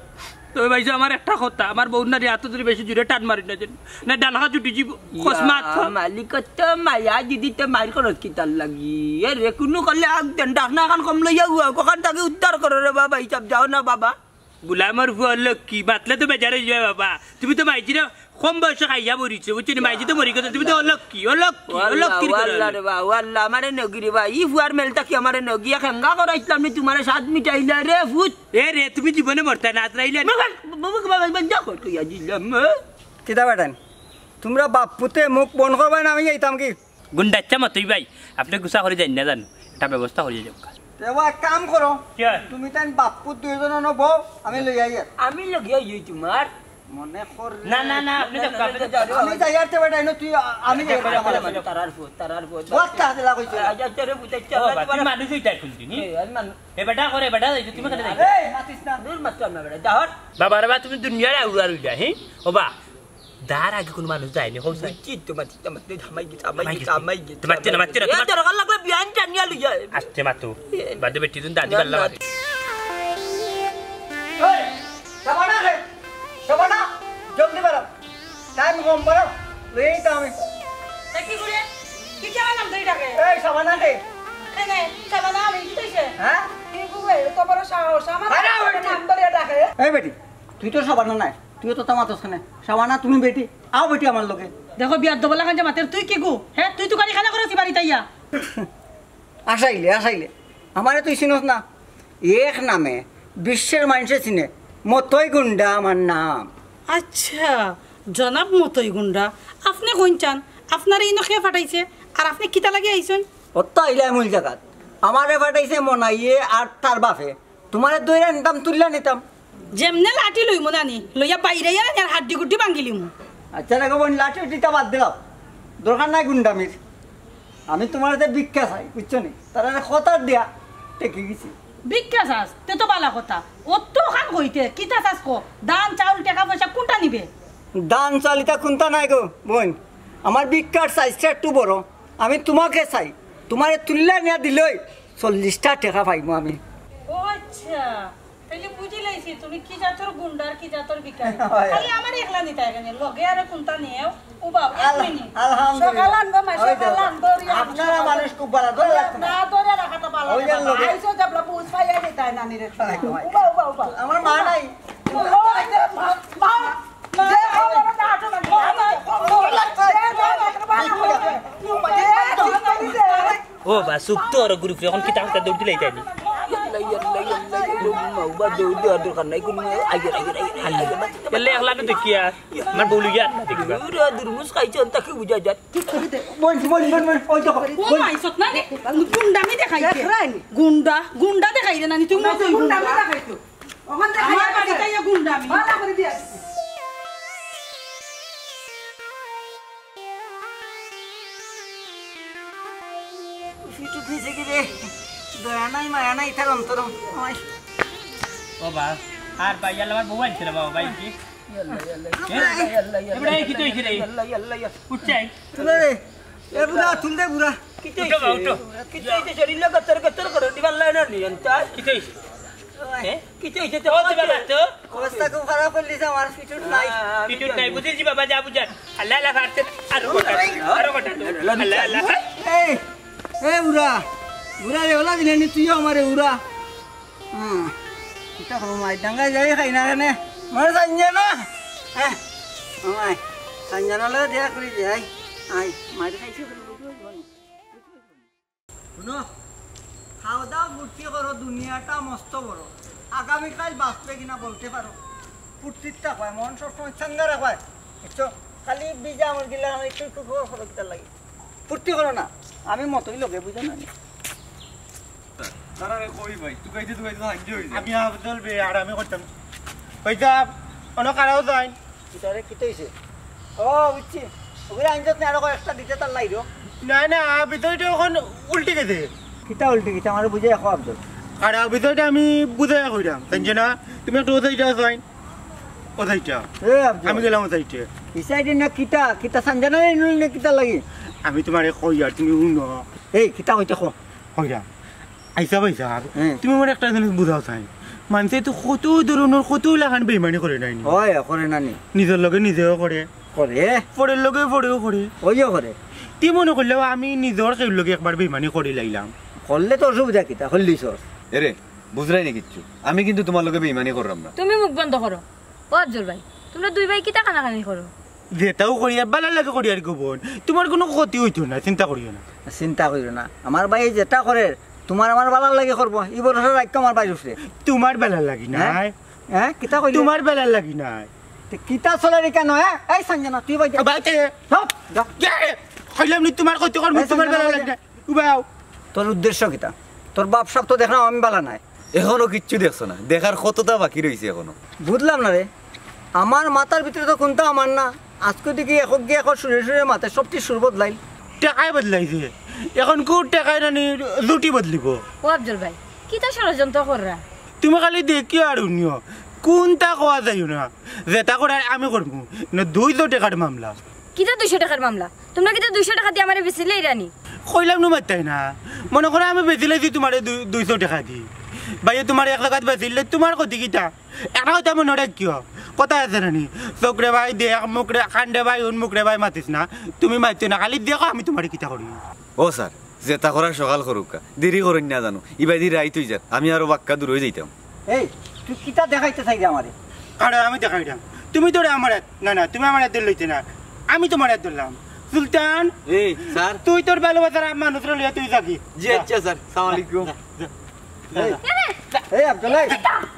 তবে ভাইসাব আমার একটা কথা, আমার বউর নাড়ি আতো ধরি বেশি জোরে টান মারি না যেন, না ডালখা ছুটি যিবো, ইয়া, অকস্মাত। মালিক তো মায়া যদি তো মাইর করস কিতার লাগি? এ রে, কুনু করলে আগ দেন, ডাকনা খান কম লইয়া উয়া, ওখান থাকি উদ্ধার করো রে বাবা, হিসাব যাও না বাবা। গুলামর ফুয়া লক্ষ্মী, মাতলে তো বেজার অইযিবা বাবা। তুমি তো মাইজিরে কম বয়সে খাইয়া মরিছো, বুঝছো নি? মাইজি তো মরি গেছে, তুমি তো অলক্ষ্মী, অলক্ষ্মী, ও আল্লাহ, অলক্ষ্মীর ও ঘরে আল্লাহ অলক্ষ্মী। রে বা, ও আল্লাহ, আমারে নগি রে বা, ই ফুয়ার মেলটা কি আমারে নগি, এক হেঙ্গা করাইছলাম নি, তুমারে স্বাদ মিটাইলা রে ফুত। এ রে, তুমি জীবনে মরতা না, আজরাইলে না। বাবা, বাবা, বাবা, বাবা, যা কর, কইয়া দিলাম, এ। কিতা বেটাইন? তুমরা বাপ পুতে মুখ বন্ধ করবায় না, আমি যাইতাম কি? গুন্ডাচ্চা মতই ভাই, আপনে গুছা করি যাইন না জানো, একটা ব্যবস্থা করি যাউক্কা। তে বা এক কাম করো, কি হয়? তুমি তাইন বাপ পুত দুইজন অনো বও, আমি লই আই আর। আমি লগে আই তুমার। মনে কর না, না, না, আপনে যাউক্কা, আপনে যাউক্কা। আমি যাই আর তে বেটা, এনো তুই, আ-, আমি যাই আর, আমার, আমার। তারার ফুত, তারার ফুত। বস তা দিলা কইছো। আজ তোরে বুঝাইছি, ও, আল্লাহ বাবা, তুই তোমার মানুষ হইতাই খুলতি নি? এ, আমি মানুষ। এ বেটা করে, বেটা যাইছো, তুমি কেনে যাইছো? এই, মাতিস না। দূর মাততাম না বেটা, যা হট। বাবা রে বা, তুমি দুনিয়ার আউয়ার অইলা, হি? ও বা, দার আগে কুনু মানুষ যায়নি, কও চাই। বুঝছি তো, মাতি, মাতি, থামাই গেছে, থামাই গেছে, থামাই গেছে, মাতছে না, মাতছে না, এ, তোমার দরকার লাগলে বিয়ান টানিয়া লইয়া আয়। আস্তে মাতো। এ, বাদে বেটি তুমি দাদি না, পাল্লা না। মারে। এই, শাবানা রে, শাবানা, জলদি বাড়াও। টাইম কম বাড়াও, লইয়াই তো আমি। তা কি করে? কি কেমন নাম ধরে ডাকে? এই, শাবানা রে। কেনে? শাবানা আমি কি কইছে? হ্যাঁ? কি গো, এত বড় সাহস, আমার আরে, ওই নাম ধরে ডাকে? এই বেটি, তুই তো শাবানা নায়, তুইও তো তামাতস কেনে। শাবানা, তুমি বেটি, আও বেটি আমার লগে। দেখো, বিয়ার দবলা খান যে মাতের, তুই কি গু? হে, তুই তো গাড়ি খানা করস বাড়িত আইয়া। আসাইলে, আসাইলে, আমারে তুই চিনস না? এক নামে বিশ্বের মানষে চিনে, মতই গুন্ডা আমার নাম। আচ্ছা, জনাব মতই গুন্ডা, আপনে কইন চান? আপনারে ইনো কে ফাটাইছে? আর আপনে কিতা লাগি আইছইন? অত আইলা মূল জাগাত। আমারে ফাটাইছে মনাইয়ে আর তার বাফে। তুমারে ধইরা নিতাম, তুললা নিতাম। যেমনে লাঠি লইমু নানি, লইয়া বাইরে আনি আর হাড্ডি গুড্ডি ভাঙ্গিলিমু। আচ্ছা দেখো বইন, লাঠি উঠিতা বাদ দিলাও, দরকার নাই গুন্ডামির। আমি তুমারে ভিক্ষা চাই, বুঝছো নি? তারারে কথা দিয়া ঠেকি গেছি। ভিক্ষা চাস, তে তো বালা কথা। অত খান কইতে, কিতা চাস ক? ধান, চাউল, টেকা পয়সা কুনটা নিবে? ধান চাউল ইতা কুনটা নাই গো বইন, আমার ভিক্ষার সাইজটা একটু বড়। আমি তুমাকে চাই, তুমারে তুললা নিয়া দিলেই চল্লিশটা টেকা পাইমু আমি। ও আচ্ছা, তাইলে বুঝিলাইছি তুমি কি জাতর গুন্ডা আর কি জাতর ভিখারি। হয়। খালি আমারে একলা নিতায় কেনে, লগে আরো কুনটা নেও। ও বাবা, এক আল-, মিনিট। আলহামদুলিল্লাহ। সকাল আনবো, মা, ওই যে, সকাল আনবো, ওই আপনারা আনবো। মানুষ খুব ভালো, ধরে রাখতে না। না, ধরে রাখা তো ভালো ওই না, যে বাবা। লগে। আইসো, জাবলা বুঝ পাইয়া দিতায় না, নিরে। হয়, হয়। উবা, উবা, উবা। আমার মা নাই। ও, এই যে মা, মা। ও বা, চুপ তো, ওরা গ্রুপে এখন কিতা কিতা দৌড় দিলাই তাই নি? ইয়াল্লা, ইয়াল্লা, ইয়াল্লা, ইয়াল্লা, মাও বা দৌড় দেওয়ার দরকার নাই, কোনো আইয়ো, আইয়ো, আইয়ো, আইয়ো, আইয়ো, আইয়ো। ইয়াল্লা, একলা না দেখিয়া, আমার বউ লইয়া না দেখিবা। দৌড়, দুর্মুস খাইছে, তাকে বুঝা যায়। বল, বল, বল, বল, ওই দেখো, ও বল। মাই, সত না রে, গুন্ডামি দেখাইছে। দেখরাই নি? গুন্ডা, গুন্ডা দেখাইছে না নি, তুমি না, তো গুন্ডামি গুন্ডা। দেখাইছো। ওখান থেকে আমার খাইয়া বাড়িতে খাইয়া। আইয়া গুন্ডামি। ভালো করে দিয়া। ফিটুক নিচে গেলে দয়া নাই, মায়া নাই, তার অন্তর। ওই। ও বা, আর ভাই, আল্লাহ, আমার বউ আনছে রে বাবা, ভাই কি? ইয়াল্লা, ইয়াল্লা, এ? ইয়াল্লা, ইয়াল্লা, ইয়াল্লা, ইব্রাহিম, কি তো হইছে রে? ইয়াল্লা, ইয়াল্লা, ইয়াল্লা। উঠছে? তুলে রে। এ বুড়া, তুল দে বুড়া। কিতা উঠো বা, হইছে? উঠো। কিতা হইছে? শরীর লাগা তর তর করে দিবার লাগে না নি, আনতা? কিতা হইছে? ওই। এ? কিতা হইছে? তো ও, দিবা না তো? অবস্থা খুব খারাপ করলিস আমার, ফিটুট নাই। আহ, আমি ফিটুট নাই, জানি। বুঝেছি বাবা, যা বুঝার। আল্লাহ, আল্লাহ, ফাটছে। আরো কথা, আরো কথা তো। আল্লাহ, আল্লাহ। এই, এ বুড়া, বুড়া রে, ওলা দিলে নি তুইও আমারে উড়া। হুম, কিতা করো, মাই ডাঙ্গায় যাই খাই না কেনে? মার জানিয়ে না। হ্যাঁ, মাই, সঞ্জনা লগে দেখা করি যাই। আই, মার খাইছি বলে বুঝবো না। শুনো, খাওয়া দাওয়া ফুর্তি করো, দুনিয়াটা মস্ত বড়। আগামীকাল বাঁচবে কিনা বলতে পারো। ফুর্তির তা কয়, মন সবসময় চাঙ্গা রাখবায়। বুঝছো? খালি বিজা আমার গিলা আমার একটু একটু করে ফরক দিতে লাগে। ফুর্তি করো না, আমি মতই লগে, বুঝো না নি? তারা রে কই ভাই, তুকাইতে তুকাইতে তো হাঞ্জি হয়ে যায়। আমি আফজল বে, আর আমি করতাম। কইতা, অনো কারাও যাই। কিতারে কিতা হইছে? ও, বুঝছি। ওগুলো আনছত না, আরো কয়েকটা দিতে তার লাইরো। না, না, ভিতরটা এখন উল্টে গেছে। কিতা উল্টে গেছে? আমারে বুঝে রাখো, আফজল। আর ভিতরটা আমি বুঝে কইরাম, তাই না? তুমি একটু ওথাইটা যাই। ওথাইটা। এ, আফজল। আমি গেলাম ওথাইটা। ইসাইডে না কিতা? কিতা সানজানা রে নুল না কিতা লাগি? আমি তোমারে কই আর তুমি হুনো। এই, কিতা কইতে কো? কইরাম। আইসা ভাই সাহেব, হ্যাঁ। তুমি আমার একটা জিনিস বুঝাও চাই। মানষে তো কত ধরনের কত লাখান বেইমানি করে নাই নি? হয়, করে না নি? নিজের লগে নিজেও করে। করে। পরের লগে পরেও করে। ওইও করে। তি মনে করলেও আমি নিজের কেউর লগে একবার বেইমানি করি লাইলাম। করলে তো অসুবিধা কিতা? করলি সর। এরে, বুঝরাই নি কিচ্ছু। আমি কিন্তু তোমার লগে বেইমানি করলাম না। তুমি মুখ বন্ধ করো। ও আফজল ভাই, তোমরা দুই ভাই কিতা কানাকানি করো? যেটাও করি, আর ভালার লাগি করি আর কি বোন। তোমার কোনো ক্ষতি হইতো না, চিন্তা করিও না। চিন্তা করিও না। আমার ভাই যেটা করে, তোমার আমার ভালার লাগি করবো। ই ভরসা রাখো আমার ভাইর উপরে। তোমার ভালার লাগি হ্যাঁ? নাই। হ্যাঁ? কিতা কইলে? তোমার ভালার লাগি নাই। তে কিতা চলে রে কেন, হ্যাঁ? এই সঞ্জনা, তুই ভাই যা। ভাই, কে? হপ, যা। কে? কইলাম নি তোমার ক্ষতি করবো, এই তোমার সঞ্জনা, ভালার ভাই লাগি যা। নাই। উবাও। তোর উদ্দেশ্য কিতা? তোর বাপ সাব তো দেখলাম আমি ভালা নাই। এখনো কিচ্ছু দেখছো না, দেখার কতটা বাকি রইছে এখনো। বুঝলাম না রে, আমার মাথার ভিতরে তো কোনটা আমার না। আজকে দেখি এখন গিয়ে এখন সুরে সুরে মাথায় সবটি সুর বদলাইল। টেকায় বদলাইছে, এখন কোন টেকায় নানি জুটি বদলিব। ও আফজল ভাই, কিতা ষড়যন্ত্র কররা? তুমি খালি দেখিও আর শুনিও, কোনটা কওয়া যাইও না, যেটা করার আমি করমু। না দুইশো টেকার মামলা। কিতা দুইশো টেকার মামলা? তোমরা কিতা দুইশো টেকা দি আমারে বেচিলাইরানি? কইলাম নু মাততায় না। মনে করো আমি বেচিলাইছি তোমারে দুই-, দুইশো টেকা দি। ভাইয়ে তোমারে এক জাগাত বেচিলে তোমার ক্ষতি কিতা? একটা কথা মনে রাখিও। কথা আছে না নি? চোখ রে ভাই দেখ, মুখ রে, কান রে ভাই হুন, মুখ রে ভাই মাতিস না। তুমি মাতিও না, খালি দেখো আমি তোমারে কিতা করি। ও স্যার, যেটা করার সকাল করুক্কা, দেরি করইন না জানো। ইবাদি রাইত হই যার, আমি আরো বাক্কা দূর হয়ে যাইতাম। এই, তুই কিতা দেখাইতে চাই রে আমারে? আরে আমি দেখাইতাম। তুমি তো রে আমার এক-, না, না, তুমি আমার একদিন লইতে না। আমি তোমার এক ধরলাম। সুলতান, এই, স্যার। তুই তোর ভালোবাসার মানুষরা লইয়া তুই যাবি। জি, আচ্ছা, স্যার। সালাম আলাইকুম। যা, যা, যা। এই, এই, আব্দুল, এই,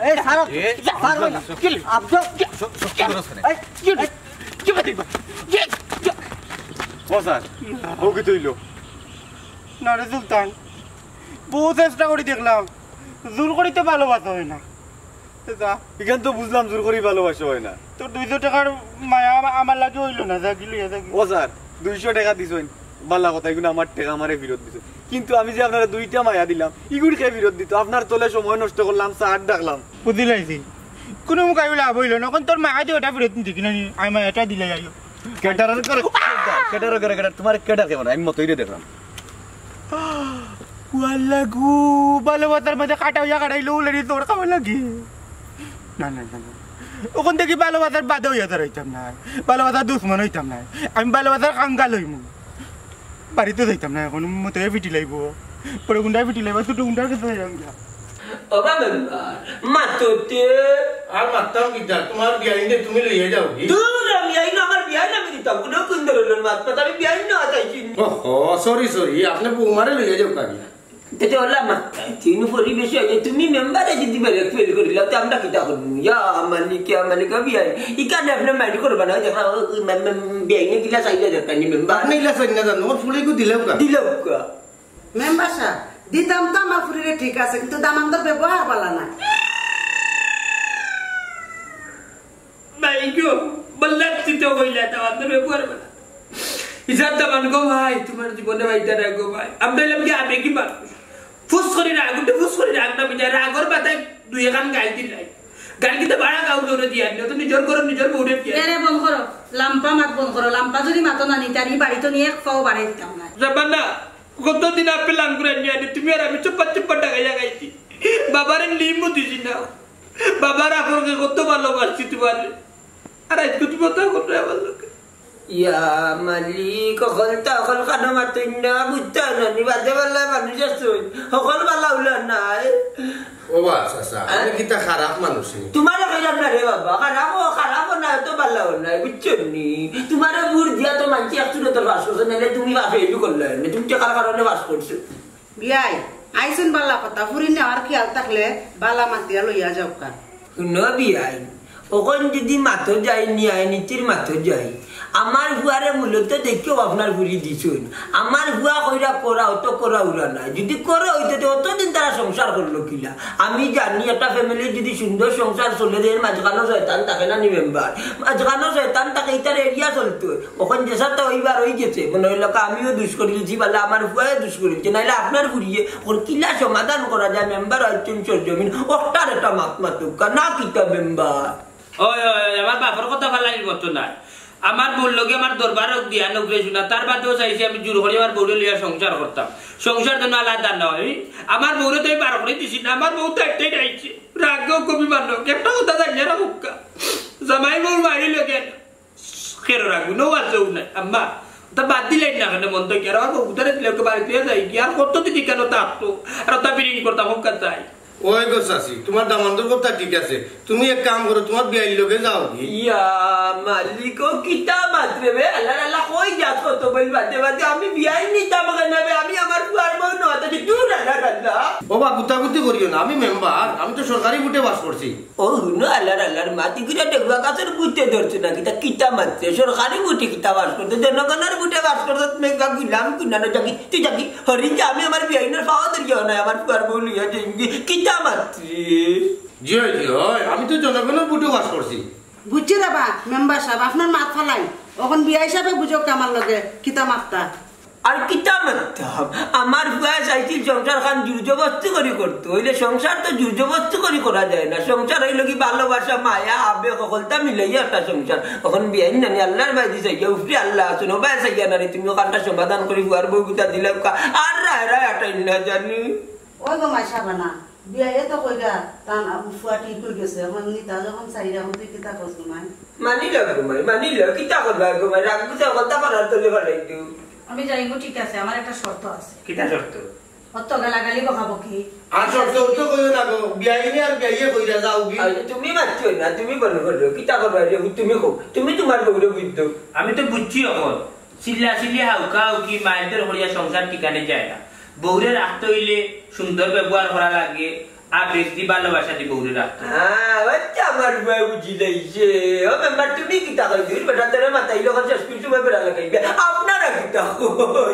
এই, স্যার, এ, স্যার, আব্দুল, আব্দুল, স-, স-, এই, কি, কি, এই, কি, কি, কি, কি, ও স্যার, ও কি তৈল? না রে সুলতান, বহু চেষ্টা করি দেখলাম, জোর করি তো ভালোবাসা হয় না। যা। এখান তো বুঝলাম জোর করি ভালোবাসা হয় না। তোর দুইশো টেকার মায়া আমা-, আমার লাগি হইল না, যা গিলু, যা গিলু। ও স্যার, দুইশো টেকা দিছইন, বালা কথা, এগুলো আমার টেকা আমারে ফেরত দিছইন। কিন্তু আমি যে আপনারা দুইটা মায়া দিলাম, ইগুর কে ফেরত দিত? আপনার তলে সময় নষ্ট করলাম, স্যার ডাকলাম। বুঝিলাইছি, কোনো মুখাই লাভ হইল না। এখন তোর মায়া দিয়ে ওটা ফেরত নিতে কিনা নি? আমি মায়াটা দিলে যাইও। কেটার করে, কেটার, কেটার করে, কেটার, তোমার কেটার কেমন? আমি মতই রে দেখলাম। ওয়াল্লা গু, ভালোবাসার মাঝে কাটা হইয়া কাটাইলো, উলারি তোর খাওয়া লাগে। না, না, না, না। ওখান থেকে ভালোবাসার বাদে হইয়া দাঁড়াইতাম না। ভালোবাসার দুশ্মন হইতাম না। আমি ভালোবাসার কাঙ্গাল হইমু। বাড়িতে যাইতাম না এখন, মতো ফিটি লাইব। বড় গুন্ডা ফিটি লাইব, ছোট গুন্ডার কাছে যাইতাম না। ও বাবা, মাততে আর মাততাম কিতা? তোমার বিয়াইনে তুমি লইয়া যাও কি? দূর, আমি আইলো আমার বিয়াই না, আমি তা কোনো কোন ধরনের মাত মাত, আমি বিয়াই না চাইছি। ওহো, সরি, সরি, আপনি বৌমারে লইয়া যাও কাকি। এটা হলো আমার, তিন পরিবেশ হয়ে তুমি মেম্বারে যদি বেরেক ফেল করিলাও, তো আমরা কিতা করবো? ইয়া মালিক, ইয়া মালিক, বিয়াই। ইখানে আপনি মাইন্ড করবা না, দেখো, বিয়াই নিয়ে গিলা চাইলে দরকার নেই মেম্বার। আপনি গিলা চাই না জানো, ওর ফুলে কো দিলেও কা? দিলেও কা? মেম্বার সাহেব, দিতাম তো আমার ফুরিরে ঠিক আছে, কিন্তু দামান্দর ব্যবহার ভালা না। ভাই গো, বললাম তুই তো কইলা দামান্দর ব্যবহার ভালা। ইজার দামান গো ভাই, তোমার জীবনে ভাইটা না গো ভাই। আমরা এলাম কি আবেগি মানুষ। ফুস করি রাগ উঠে, ফুস করি রাগ না বুঝে, রাগর মাথায় দুই এখান গাইল দিলাই। গাইল কিন্তু বাড়া গাও জোরে দিয়া দিল, তো নিজের করো, নিজের বউরে দিয়া। এরে বন্ধ করো, লাম্পা মাত বন্ধ করো। লাম্পা যদি মাতো না নিতার, ই বাড়িত নিয়ে এক পাও বাড়াই দিতাম না। যাবা না, কতদিন আপেল আঙ্গুর আনিয়া আনি, তুমি আর আমি চুপ্পা চুপ্পা টাকাইয়া খাইছি। বাবারে লিমু দিছি না। বাবার আপনকে কত ভালোবাসছি তোমার। আর আজকে তুমি কথা করবে আমার লোকে। ইয়া মালিক, হকলতা হকল কানো মাতইন না, বুঝতা না নি, বাদে বাল্লা মানুষ আছইন, হকল বালা উলা নাই। ও বা, চাচা, আমি কিতা খারাপ মানুষ নি? তোমারে কইলাম না রে বাবা, খারাপও, খারাপও না, তো বালাও নাই, বুঝছো নি? তোমারে ভোট দিয়া তো মানছি এক চুলো তোর পাস করছো, নাইলে তুমি বাপে এলু করলে, তুমি টেকার কারণে পাস করছো। বিয়াই, আইছইন বালা কথা, ফুরি নেওয়ার খেয়াল থাকলে বালা মাতিয়া লইয়া যাও কান। হুনো বিয়াই, অখন যদি মাতো যাই, নিয়ায় নীতির মাতো যাই, আমার ফুয়ারে মূলত দেখিও আপনার ফুরি দিছইন। আমার ফুয়া কইরা করা, অত করা উরা নাই। যদি করা অইতো, তে অতদিন তারা সংসার করলো কিলা? আমি জানি একটা ফ্যামিলি যদি সুন্দর সংসার চলে, এর মাঝখানো শয়তান থাকে না নি মেম্বার? মাঝখানো শয়তান থাকে, ইতার এরিয়া চলতো। অখন যেসাতা অইবার অই গেছে, মনে অইলো কা আমিও দুষ করিলিছি, বালা আমার ফুয়ায় দুষ করিলিছে, নাইলে আপনার ফুরিয়ে অখন কিলা সমাধান করা যায়? মেম্বার আইছইন সরজমিন, অটার একটা মাত মাতুক্কা না কিতা মেম্বার? ওই, ওই, ওই, আমার বাপর কথা ফালানির মতো নাই। আমার বউর লগে আমার দরবার হোক দিয়া নগরে শুনা, তার বাদেও চাইছি আমি জোর করি আমার বউরে লইয়া সংসার করতাম। সংসার যেন আলাদা না হয়। আমার বউরে তো আমি বার করি দিছি না, আমার বউ তো একটাই রইছে। রাগেও কবি মানক, একটা কথা জানিয়া রাখুক্কা। জামাই বউর মারি লগে কেন রাখবো? নো আর কেউ নাই। আম্মা, তা বাদ দিলাই না কেন মন তো কি? আর আমার বউ তারে দিলে ওকে বাড়িতে যাই কি? আর কত দিদি কেন তা আসতো? আর ওটা বিরিং করতাম, হোক আর যাই। ওই গো চাচি, তোমার দামান্দর কথা ঠিক আছে, তুমি এক কাম করো, তোমার বিয়াইর লগে যাও গি। ইয়া মালিক, ও কিতা মাতরে বে? আল্লাহ, আল্লাহ, কই যাস কত বইল বাদে বাদে? আমি বিয়াই নিতাম কেন বে? আমি আমার ফুয়ার বউ নয়, তা তুই দূর আল্লাহ, আল্লাহ। ও বা, গুতাগুতি করিও না, আমি মেম্বার, আমি তো সরকারি ভোটে পাস করছি। ও হুনো, আল্লাহর, আল্লাহর মাত, ইগুরা দেখবা গাছের ভোটে ধরছে না, কিতা, কিতা মাতরে? সরকারি ভোটে কিতা পাস করতে? জনগণর ভোটে পাস করতে তুমি গা গুলাম কিনা না জাগি, তুই জাগি, হরিণ যে আমি আমার বিয়াইনর পাওয়া ধরিয়া নাই, আমার ফুয়ার বউ লইয়া যাইমগি, কিতা মাতরে? জি অয়, জি অয়, আমি তো জনগণর ভোটে পাস করছি। বুঝছি রে বা, মেম্বার সাহেব, আপনার মাত ফালাই। অখন বিয়াই সাহেবে বুঝউক আমার লগে, কিতা মাততা। আর কিতা মাততাম? আমার ফুয়া চাইছিল সংসার খান জোর জবস্তি করি করতো, অইলে সংসার তো জোর জবস্তি করি করা যায় না। সংসার অইলো কি ভালোবাসা, মায়া, আবেগ, হকলতা মিলাইয়া একটা সংসার। অখন বিয়াইন নানি আল্লাহর বায়দি চাইয়া, উপরে আল্লাহ আছইন, ও বায় চাইয়া নানি, তুমি অখানটা সমাধান করি ফুয়ার বউ গুতা দিলাউক্কা। আর রায় রায় আটাইন না জানি। ওই গো মাই সাবানা, বিয়াইয়ে তো কইরা, তান আবু ফুয়া ঠিক অই গেছে, অখন নিতা যখন চাইরা, অখন তুই কিতা কস গো মাই? মানি লও গো মাই, মানি লও, কিতা করবা গো মাই, রাগ গুছা কথা পাড়ার তলে ফালাই দিও। আমি যাইমু, ঠিক আছে, আমার একটা শর্ত আছে। কিতা শর্ত? অত গালাগালি বকাবকি। আর শর্ত তো কইও না গো, বিয়াইনে আর বিয়াইয়ে কইরা যাও গি। আরে তুমি মাতিও না, তুমি বন্ধ করো, কিতা করবা রে, তুমি কও, তুমি তোমার বউরে বুঝ দেও। আমি তো বুঝছি অখন, চিল্লা চিল্লি হাউকা হাউকি মাইরধর করিয়া সংসার টিকানি যায় না। বউরে রাখতে অইলে সুন্দর ব্যবহার করা লাগে, আবেগ দি ভালোবাসা দি বউরে রাখতে অয়। হ্যাঁ, আচ্ছা, আমার বউ বুঝি লাইছে। ও মেম্বার, তুমি কিতা কই দিও? বেটা, তোরে মাতাইলো, অখন শেষ কিছু ভাবে বেড়া লাগাইবে। আপনারা কিতা কই?